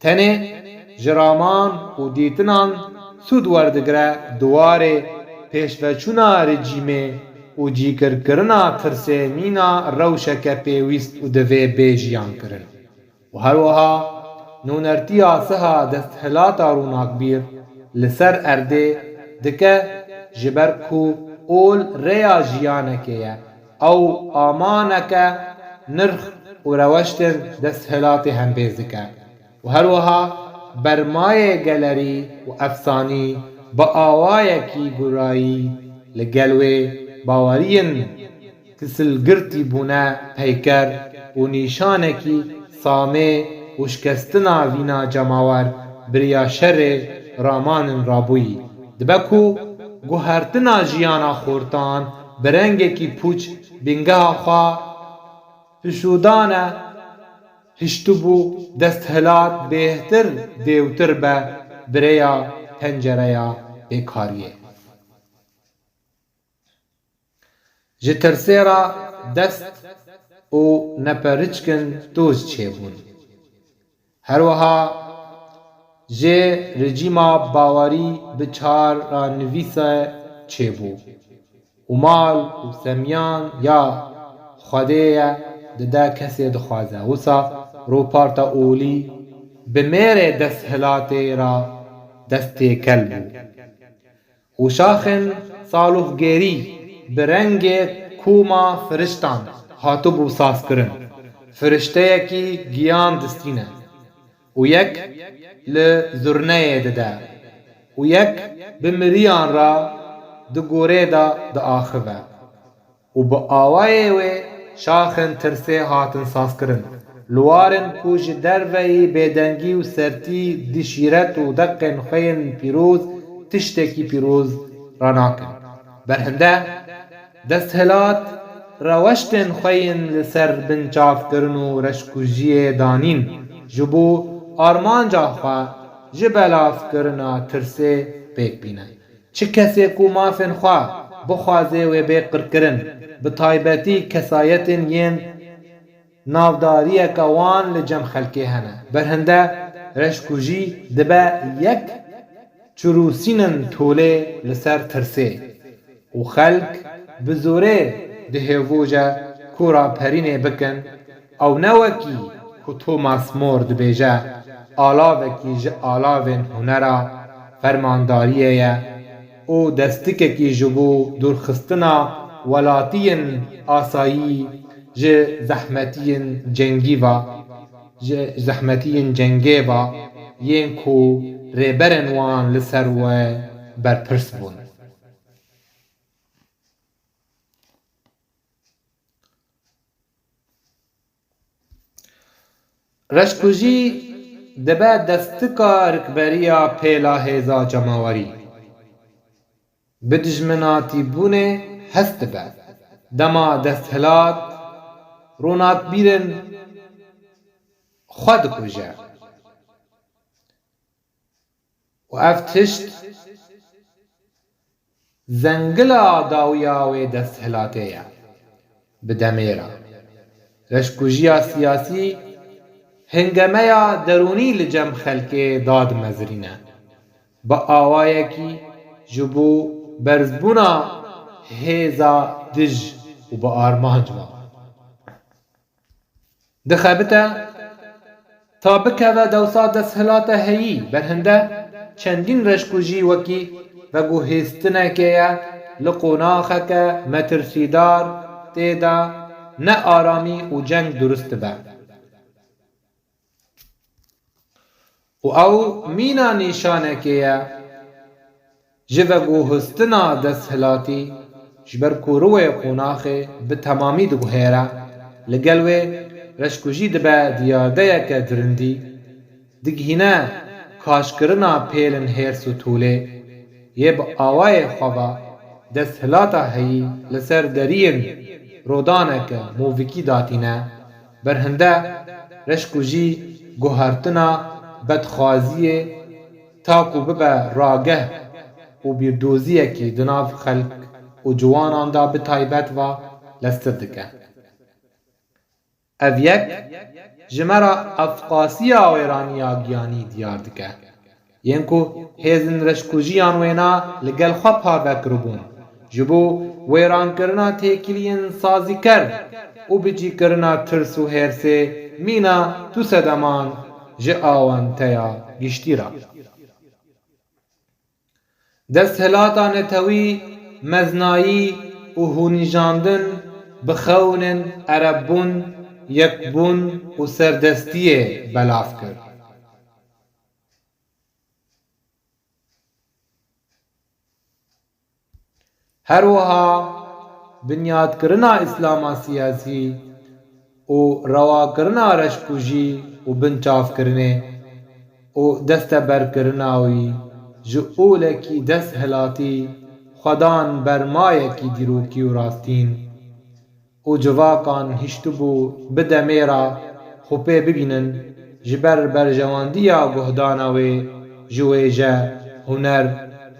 Tenê ji raman û dîtinan sûd werdigire di warê pêşveçûna rejîmê û cîgirkirina tirsê mîna rewşeke pêwîst û divê bê jiyankirin. Û her wiha nûnertiya siha desthilata rûnakbîr li ser erdê dike, ji ber ku ol rêya jiyanekê ye, ew amaneke nirx û reweştên desthilatê hembêz dike û her wiha bermayê gelerî û efsanî bi awayekî gurayî li gel wê baweriyên kisilgirtî bûne peyker û nîşanekî samê û şikestina vîna cemawer bi riya şerê ramanên rabûyî. Dibe ku guhertina jiyana xortan bi rengekî pûç bîngeha xwe pişûdane, hiştibû desthilat bêhtir dêwtir be bi rêya pencereya bêkariyê. Ji tirsê re dest û neperiçkin toj çêbûn. Her wiha jê rejîma bawerî bi çar ra nivîse çêbû û mal û semiyan ya Xwedê ye dide kesê dixwaze. Wisa rûparta olî bi mêrê desthilatê re dest têkel bû. Û şaxên salûxgêrî bi rengê koma firiştan hatibû sazkirin. Firişteyekî giyan distîne û yek li zurneyê dide û yek bi miriyan re di gorê de diaxive. Û bi awayê wê şaxên tirsê hatin sazkirin. Li warên ku ji derveyî bêdengî û sertî di şîret û deqên xwe yên pîroz tiştekî pîroz ranakin. Berhinde desthilat reweştên xwe yên li ser binçavkirin û reşkujiyê danîn ji bo armanca xwe ji belavkirina tirsê pêk bîne. Çi kesê ku mafên xwe bixwaze wê bê qirkirin, bi taybetî kesayetên yên navdariyeke wan li cem xelkê hene. Berhinde reşkujî dibe yek çirûsînin tolê li ser tirsê û xelk bi zorê dihêvoje ku raperînê bikin. Ew ne wekî ku Thomas More dibêje, alavekî ji alavên hunera fermandariyê ye û destikekî ji bo dûrxistina welatiyên asayî ji zehmetiyên cengî ve, ji zehmetiyên cengê ve yên ku rêberên wan li ser we berpirs bûn. Reşkujî dibe destika rikberiya pêla hêza cemawerî. Bi dijminatîbûnê hest dibe. Dema desthilat rûnakbîrin xwe dikuje. Û ev tişt zengila dawiya wê desthilatê ye. Bi demê re reşkujiya siyasî hengemeya derûnî li cem xelkê dadimezirîne. Bi awayekî ji bo berzbûna hêza dij û bi armanc ma. Dixebite ta bikeve dewsa desthilata heyî. Berhinde çendîn reşkujî wekî veguhêstinekê ye li qonaxeke metirsîdar tê de ne aramî û ceng durust dibe. Û ew mîna nîşanekê ye ji veguhistina desthilatî, ji ber ku rûyê qonaxê bi temamî diguhêre, li gel wê reşkujî dibe diyardeyeke dirindî, digihîne kaşkirina pêlin hêrs û tûlê yê bi awayê xwe ve desthilata heyî li ser deriyên rodaneke movikî datîne. Berhinde reşkujî guhertina bedxwaziyê ta ku bibe rageh û bîrdoziyekî di nav xelk û ciwanan de bi taybet ve lestir dike. Ev yek ji me re efqasiya wêraniya giyanî diyar dike. Yên ku hêzên reşkujiyan wêna li gel xwe parve kiribûn, ji bo wêrankirina têkiliyên sazîker û bicîkirina tirs û hêrsê mîna tu sedeman ji awenteya giştî re. Desthilata netewî, meznayî û hûnîjandin bi xewnên erebûn, yekbûn û serdestiyê belav kir. Her wiha binyadkirina Îslama siyasî û rewakirina reşkujî û binçavkirinê û desteberkirina wî ji olekî desthilatî xwedan bermayekî dîrokî û rastîn û civakan hiştibû bi demê re xwe pê bibînin, ji ber berjewendiya guhdana wê ji wêje, huner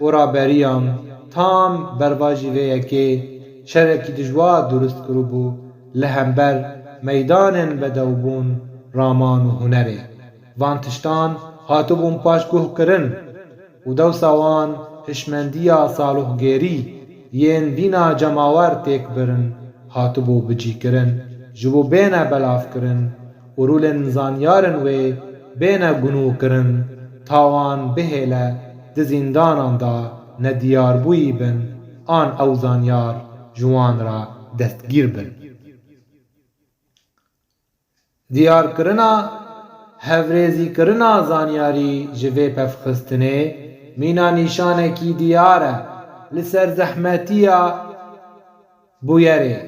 û raberiyan tam bervajî vê yekê şerekî dijwar durust kiribû li hember meydanên bedewbûn, raman û hunerê. Van tiştan hatibûn paşguhkirin û dewsa wan hişmendiya saloxgêrî yên vîna cemawer têk birin hatibû bicîkirin, ji bo bêne belavkirin û rûlên zanyarên wê bêne gunûkirin, ta wan bihêle di zîndanan de nediyarbûyî bin an ew zanyar ji wan re destgîr bin. Diyarkirina hevrêzîkirina zanyarî ji vê pevxistinê mîna nîşanekî diyar e li ser zehmetiya bûyerê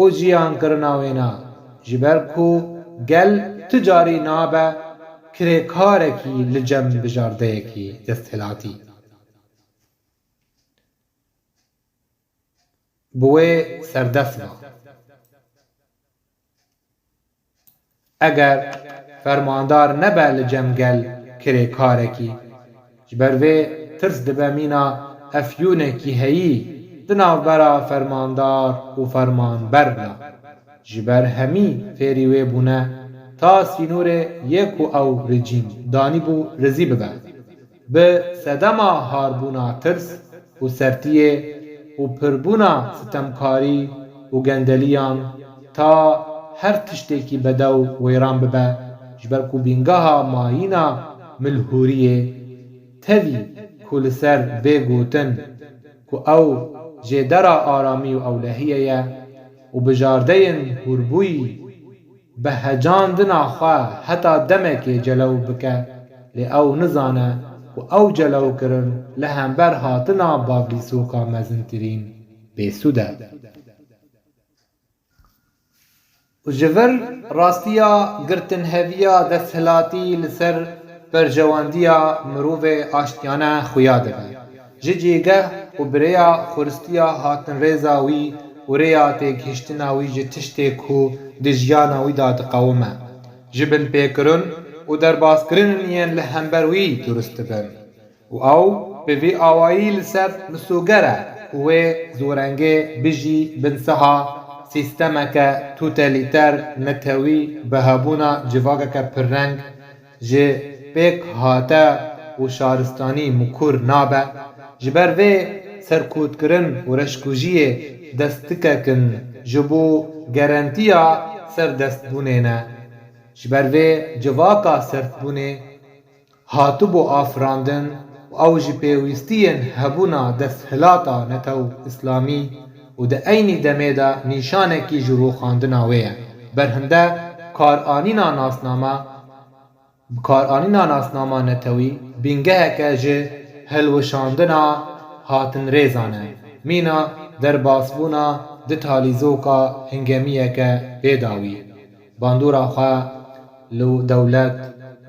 û jiyankirina wêna, ji ber ku gel tu carî nabe kirêkarekî li cem bijardeyekî desthilatî. Bi wê serdest be. Eger fermandar nebe li cem gel kirêkarekî, ji ber vê tirs dibe mîna efyûnekî heyî di navbera fermandar û fermanber de. Ji ber hemî fêrî wê bûne ta sînorê yê ku ew rejîm danîbû rizî bibe. Bi sedema harbûna tirs û sertiyê û pirbûna sitemkarî û gendeliyan ta her tiştekî bedew wêran bibe, ji ber ku bîngeha mayîna milhûriyê tevî ku li ser vê gotin ku ew jêdera aramî û ewlehiyê ye û bijardeyên hûrbûyî bi hecandina xwe heta demekê celew bike, lê ew nizane ku ew celewkirin li hember hatina bavlîsoka mezintirîn bêsûd e. Û ji vir rastiya girtinheviya desthilatî li ser berjewendiya mirovê aştiyane xuya dibe. Ji cîgeh û bi rêya xuristiya hatinrêza wî û rêya têgihiştina wî ji tiştê ku di jiyana wî de diqewime. Ji binpêkirin û derbaskirinên yên li hember wî durust dibin û ew bi vî awayî li ser misoger e û wê zorengê bijî bin siha sîstemeke totalîter netewî bi hebûna civakeke pirreng ji pêk hate û şaristanî mikur nabe. Ji ber vê serkûtkirin û reşkujiyê destikekin ji bo garantiya serdestbûnê ne. Ji ber vê civaka serdbûnê hatibû afirandin û ew ji pêwîstiyên hebûna desthilata netew îslamî û di eynî demê de nîşanekî ji rûxandina wê ye. Berhinde karanîna nasnama, bi karanîna nasnama netewî bîngeheke ji hilweşandina hatinrêzan e. Mîna derbasbûna di talîzoka hingemiyeke bêdawî bandora xwe li dewlet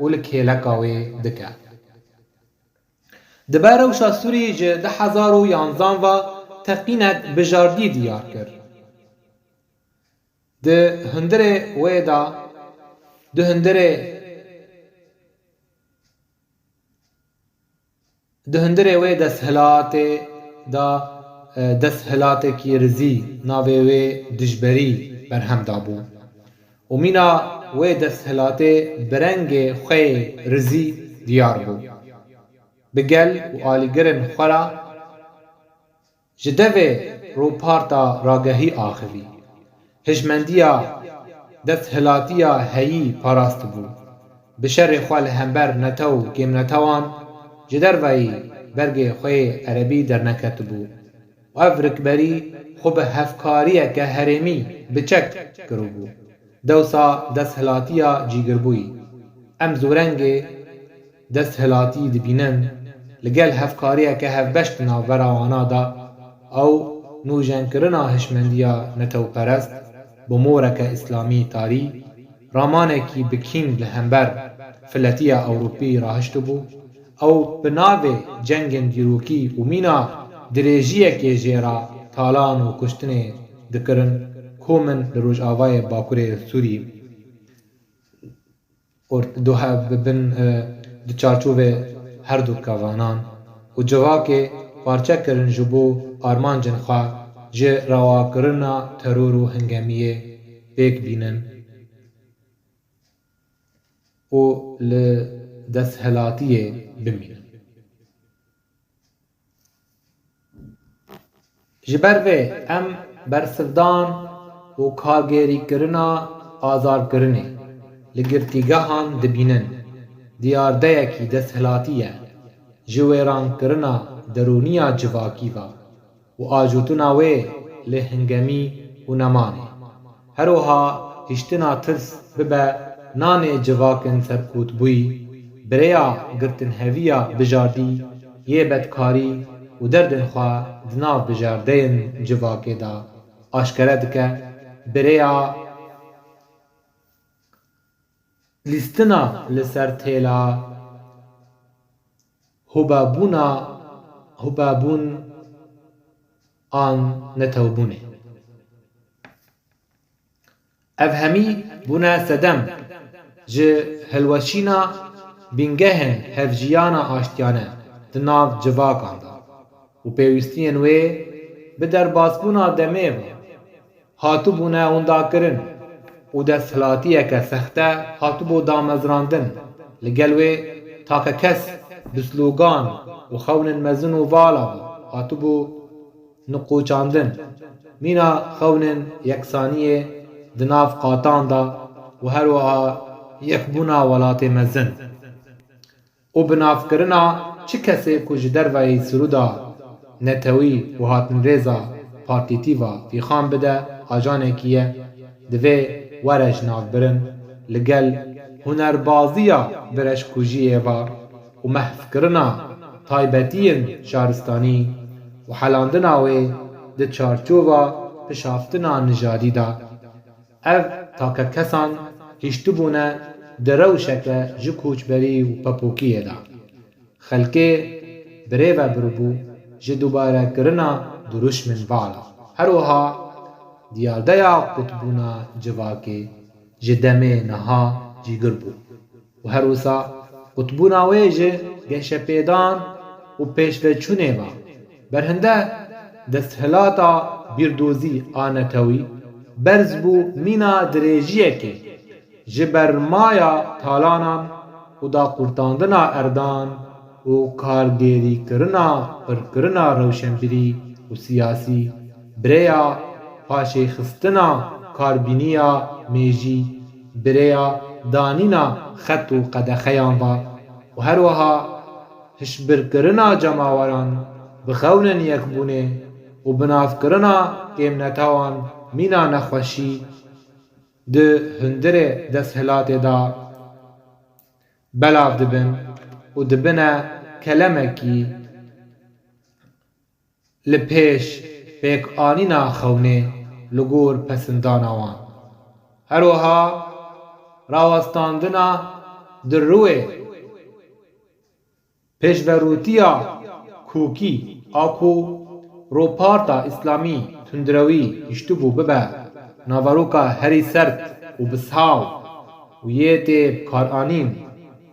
û li kêleka wê dike. Dibe rewşa Sûrî ji du hezar û yanzan ve teqînek bijardî diyar kir. Di hundirê wê de, di hundirê, di hundirê wê desthilatê de, e, desthilatekî rizî navê wê dijberî berhem dabû. Û mîna wê desthilatê bi rengê xwe yê rizî diyar bû. Bi gel û alîgirên xwe re ji devê rûparta ragehî axivî. Hişmendiya desthilatiya heyî parastibû. Bi şerê xwe li hember netew û kêmnetewan ji derveyî bergê xwe yê erebî derneketibû û ev rikberî xwe bi hevkariyeke herêmî bi çek kiribû. Dewsa desthilatiya cîgirbûyî. Em zorengê desthilatî dibînin, li gel hevkariyeke hevbeş di navbera wana de, ew nûjenkirina hişmendiya netewperest bi moreke îslamî tarî, ramanekî bi kîn li hember filetiya Ewropî rahiştibû, ew bi navê cengên dîrokî û mîna dirêjiyekê jê re talan û kuştinê dikirin, kom in li rojavayê Bakurê Sûrî ort-, duhev bibin, e, di çarçovê her du kevanan û civakê parçe kirin ji bo armancên xwe ji rewakirina teror û hingemiyê pêk bînin û li desthilatiyê bimînin. Ji ber vê em bersivdan û kargêrîkirina azarkirinê li girtîgehan dibînin, diyardeyekî desthilatî ye ji wêrankirina derûniya civakî ve û ajûtina wê li hingemî û nemanê. Her wiha hiştina tirs bibe nanê civakên serkûtbûyî, bi rêya girtinheviya bijardî yê bedkarî û derdên xwe di nav bijardeyên civakê de aşkere dike, bi rêya lîstina li ser têla hûbebûna, hûbebûn an netewbûnê. Ev hemî bûne sedem ji hilweşîna bîngehên hevjiyana aştiyane di nav civakan de û pêwîstiyên wê bi derbasbûna demê ve hatibûne windakirin û desthilatiyeke sexte hatibû damezrandin. Li gel wê takekes bi slogan û xewnên mezin û vala ve hatibû niqûçandin. Mîna xewnên yeksaniyê di nav qatan de û her wiha yekbûna welatê mezin û binavkirina çi kesê ku ji derveyî sirûda netewî û hatinrêza partîtî ve vîxan bide, ajanekî ye, divê were ji nav birin, li gel hunerbaziya bireşkujiyê ve û mehvkirina taybetiyên şaristanî û helandina wê di çarçova pişaftina nijadî de. Ev takekesan hiştibûne di rewşeke ji koçberî û pepokiyê de. Xelkê bi rê ve biribû ji dubarekirina dirûşmên vala. Her wiha diyardeya qutbûna civakê ji demê niha cîgir bû. û her wisa qutbûna wê ji geşepêdan û pêşveçûnê ve. Berhindeh desthilata bîrdozî a netewî berz bû mîna dirêjiyekê ji bermaya talanan û daqurtandina erdan û kargêrîkirina qirkirina rewşenbîrî û siyasî, bi rêya paşêxistina karbîniya mêjî, bi rêya danîna xet û qedexeyan ve û her wiha hişbirkirina cemaweran bi xewnên yekbûnê û binavkirina kêmnetawan mîna nexweşî di hundirê desthilatê de belav dibin û dibine kelemekî li pêş pêkanîna xewnê li gor pesindana wan. Her wiha rawestandina di rûyê pêşverûtiya kokî a ku roparta îslamî tundrewî hiştibû bibe naveroka herî sert û bisaw û yê tê bikaranîn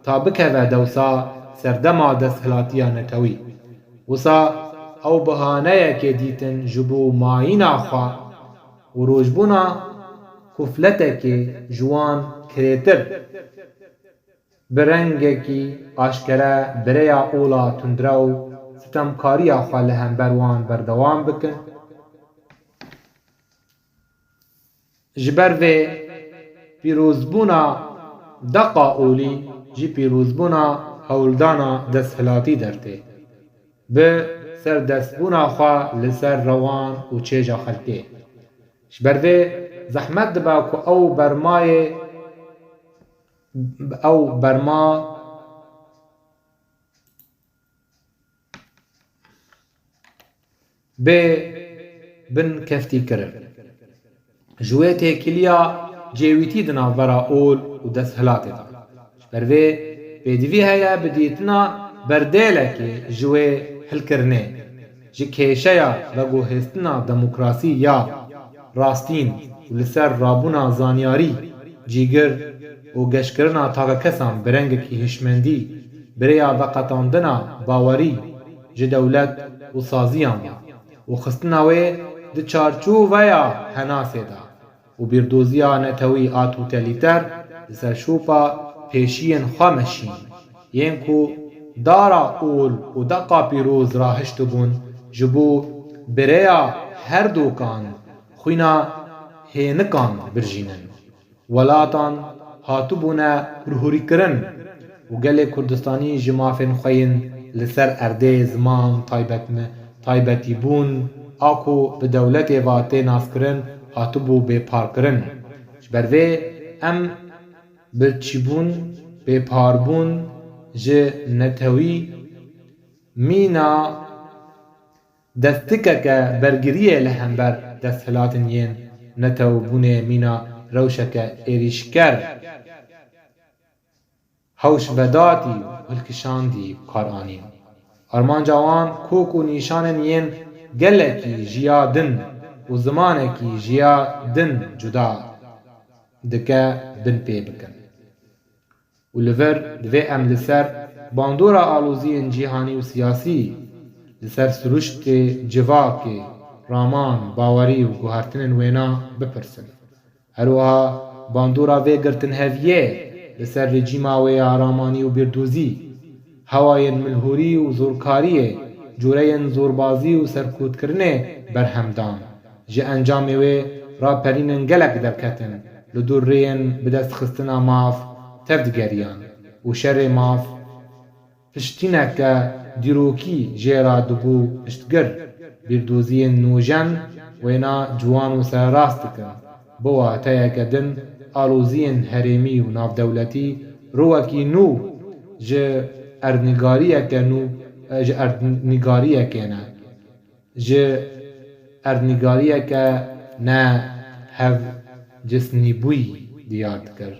ta bikeve dewsa serdema desthilatiya netewî. Wisa ew bihaneyekê dîtin ji bo mayîna xwe û rojbûna kufletekê ji wan kirêtir. Bi rengekî aşkere bi rêya ola tundrew sitemkariya xwe li hember wan berdewam bikin. Ji ber vê pîrozbûna deqa olî ji pîrozbûna hewldana desthilatî dertê. Bi serdestbûna xwe li ser rewan û çêja xelkê. Ji ber vê zehmet dibe ku ew bermayê, ew berma bê binkeftîkirin. Ji wê têkiliya cêwîtî di navbera ol û desthilatê de. Ji ber vê pêdivî heye bi dîtina berdêlekê ji wê hilkirinê, ji kêşeya veguhêstina demokrasî ya rastîn û li ser rabûna zanyarî, cîgir û geşkirina takekesan bi rengekî hişmendî, bi rêya veqetandina bawerî ji dewlet û saziyan ve û xistina wê di çarçoveya henasê de û bîrdoziya netewî a totalîter li ser şopa pêşiyên xwe meşîn, yên ku dara ol û deqa pîroz rahiştibûn ji bo bi rêya herdokan xwîna hênikan birjînin. Welatan hatibûne hurhurîkirin û gelê Kurdistanî ji mafên xwe yên li ser erdê, ziman, taybetme-, taybetîbûn a ku bi dewletê ve tê naskirin, hatibû bêparkirin. Ji ber vê em bi çîbûn, bêparbûn ji netewî mîna destikeke bergiriyê li hember desthilatin yên netewbûnê mîna rewşeke êrîşker, hewşvedatî û hilkişandî bi kar anîn. Armanca wan kok û nîşanên yên gelekî ji ya din û zimanekî ji ya din cuda dike binpê bikin. Û li vir divê em li ser bandora aloziyên cîhanî û siyasî, li ser siruştê civakê, raman, bawerî û guhertinên wêna bipirsin. Her wiha bandora vê girtinheviyê li ser rejîma wê ya ramanî û bîrdozî, hewayên milhûrî û zorkariyê, cureyên zorbazî û serkûtkirinê berhem dan. Ji encamê wê raperînên gelek derketin, li dûr rêyên bidestxistina maf tevdigeriyan û şerê maf piştîneke dîrokî jê re dibû piştgir. Bîrdoziyên nûjen wêna ciwan û sererast dikin. Bi wateyeke din, aloziyên herêmî û navdewletî rûwekî nû ji erdnîgariyeke nû, ji erdnîgariyekê ne. Ji erdnîgariyeke ne hev cisnîbûyî diyar dikir.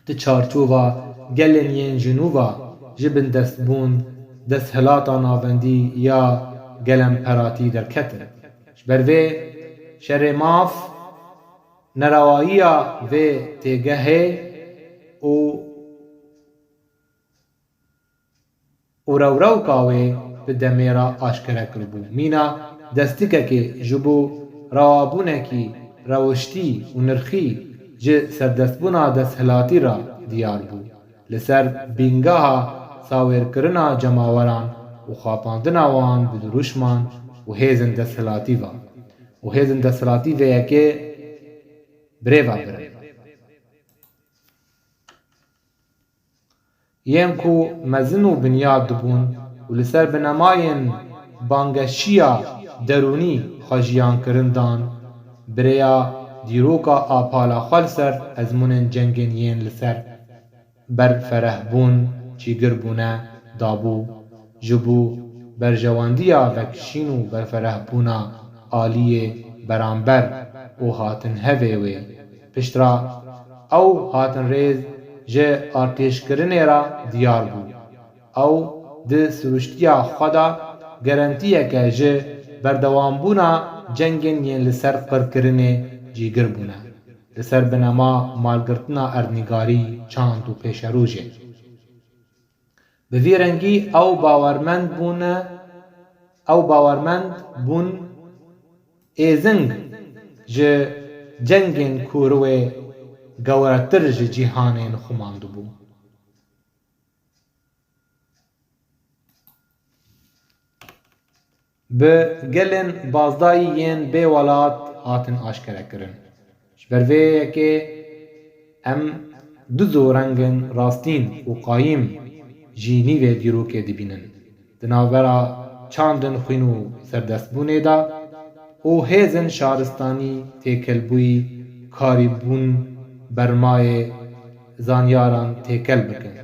Di çarçova gelên yên ji nû ve ji bindestbûn desthilata navendî ya gelemperatî derketin. Ji ber vê şerê maf, nerewayiya vê têgehê û û rewrewka wê bi demê re aşkere kiribû. Mîna destikekê ji bo rewabûnekî rewiştî û nirxî ji serdestbûna desthilatî re diyar bû. Li ser bîngeha sawêrkirina cemaweran û xapandina wan bi dirûşman û hêzên desthilatî ve û hêzên desthilatî vê yekê birêve birin. Yên ku mezin û binyad dibûn û li ser binemayên bangeşiya derûnî xwe jiyan kirin dan, bi rêya dîroka a pala xwe li ser ezmûnên cengên yên li ser berferehbûn, cîgir bûne, dabû, ji bo berjewendiya vekişîn û berferehbûna aliyê beramber û hatinhevê wê. Piştre ew hatinrêz ji artêşkirinê re diyar bû. Ew di sirûştiya xwe de gerentiyeke ji berdewambûna cengên yên li ser qirkirinê cîgir bûne, li ser binema malgirtina erdnîgarî, çand û pêşerojê. Bi vî rengî ew bawermend bûne, ew bawermend bûn êzing ji cengên ku riwê gewretir ji cîhanê nixumandibû. Bi gelên bazdayî yên bê welat hatin aşkere kirin. Ji ber vê yekê em du zorengên rastîn û qayîm jî nîvê dîrokê dibînin. Di navbera çandên xwîn û serdestbûnê de û hêzên şaristanî têkelbûyî karîbûn bermayê zanyaran têkel bikin.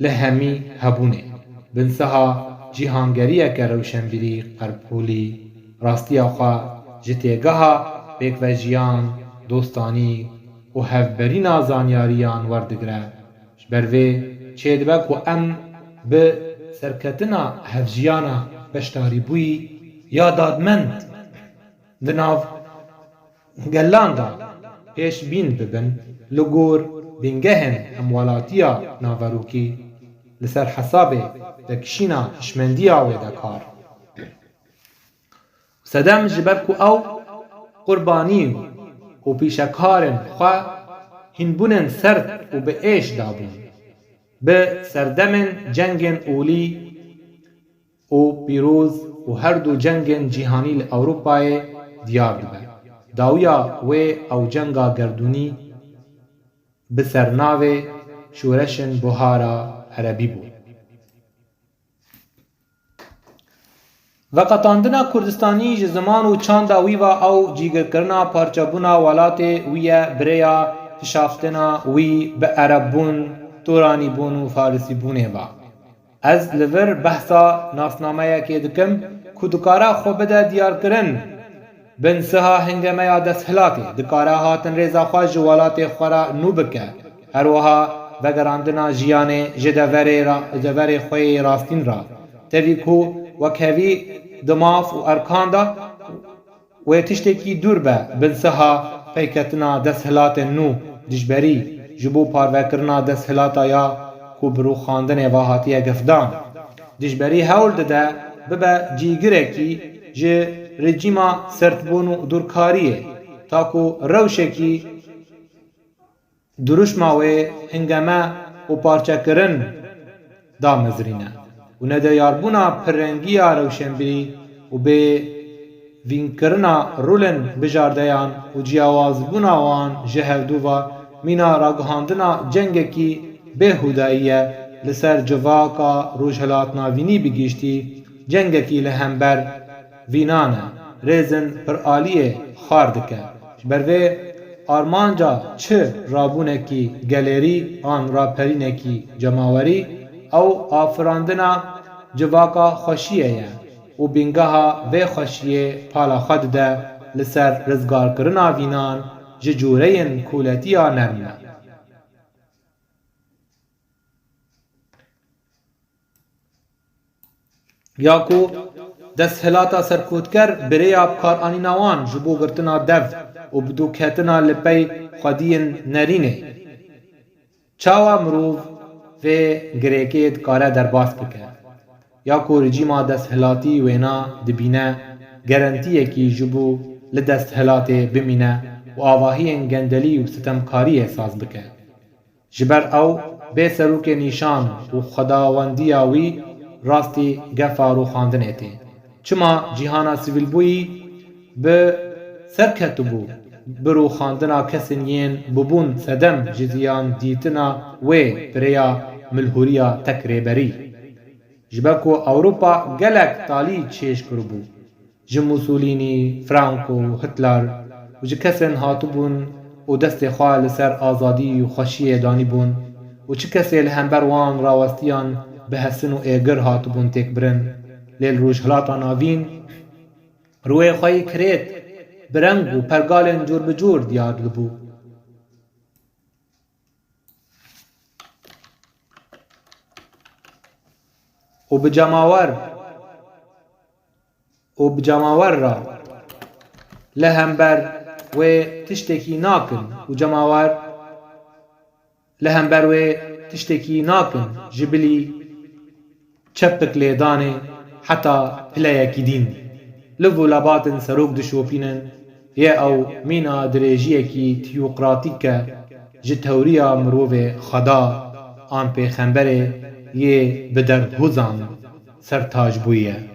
Li hemî hebûnê, binsiha cîhangeriyeke rewşenbîrî qerpûlî rastiya xwe ji têgeha pêkvejiyan, dostanî û hevberîna zanyariyan werdigire. Ji ber vê çêdibe ku em bi serketina hevjiyana beşdarîbûyî ya dadmend di nav gelan de pêş bîn bibin, li gor bîngehên hemwelatiya naverokî, li ser hesabê vekişîna hişmendiya wêdekar. Sedem ji ber ku ew qurbanî û pîşekarên xwe hînbûnên sert û bi êş dabûn, bi serdemên cengên olî û pîroz û her du cengên cîhanî li Ewropayê diyar dibe. Dawiya wê ew cenga gerdûnî bi sernavê Şoreşên Buhara Erebî bû. Veqetandina Kurdistanî ji ziman û çanda wî ve ew cîgirkirina parçebûna welatê wî ye, bi rêya kişaftina wî bi erebbûn, turanîbûn û farisîbûnê ve. Ez li vir behsa nasnameyekê dikim ku dikare xwe bide diyarkirin. Binsiha hingemeya desthilatê dikare hatinrêza xwe ji welatê xwe re nû bike. Her wiha vegerandina jiyanê ji deverê ra-, deverê xwe yê rastîn re. Tevî ku wekhevî di maf û erkan de wê tiştekî dûr be, binsiha peyketina desthilatên nû dijberî ji bo parvekirina desthilata ya ku bi rûxandinê ve hatiye gefdan, dijberî hewl dide bibe cîgirekî ji rejîma sertbûn û dûrkariyê, ta ku rewşekî dirûşma wê hingeme û parçekirin damezrîne û nediyarbûna pirrengiya rewşenbîrî û bêvînkirina rolên bijardeyan û ciyawazbûna wan ji hevdû ve mîna ragihandina cengekî bêhûdayî ye li ser civaka Rojhilatnavînî bi giştî, cengekî li hember vînan e, rêzên piraliyê xwar dike. Ji ber vê armanca çi rabûnekî gelêrî an raperînekî cemawerî, ew afirandina civaka xweşiyê ye û bîngeha vê xweşiyê pala xwe dide li ser rizgarkirina vînan ji cûreyên koletiya nerm e. Ya ku Desthilata serkotker bi rêya bikaranîna wan ji bo girtina dev û bidûketina li pey xwediyên nerînê. Çawa mirov vê girêkê dikare derbas bike? Ya ku rejîma desthilatî wêna dibîne gerentiyekî ji bo li desthilatê bimîne û avahiyên gendelî û sitemkariyê saz bike? Ji ber ew bê serokê nîşan û xwedawendiya wî rastî gefa rûxandinê tê. Çima cîhana sivîlbûyî bi ser ketibû bi rûxandina kesên yên bûbûn sedem ji ziyan dîtina wê bi rêya milhûriya tek rêberî? Ji ber ku Ewropa gelek talî çêj kiribû. Ji Mussolini, Franco, Hitler û ji kesên hatibûn û destê xwe li ser azadî û xweşiyê danîbûn û çi kesê li hember wan rawestiyan bi hesin û êgir hatibûn têkbirin, lê li Rojhilata Navîn rûyê xwe yî kirêt bi reng û pergalên cûr bi cûr diyar dibû. Û bi cemawer û bi cemawer re li hember wê tiştekî nakin û cemawer li hember wê tiştekî nakin ji bilî çepik lêdanê heta pileyekî dîn. Liv û lebatên serok dişopînin, yê ew mîna dirêjiyekî tiyokratîk e ji tewriya mirovê xweda an pêxemberê yê bi derhuzan sertac bûye.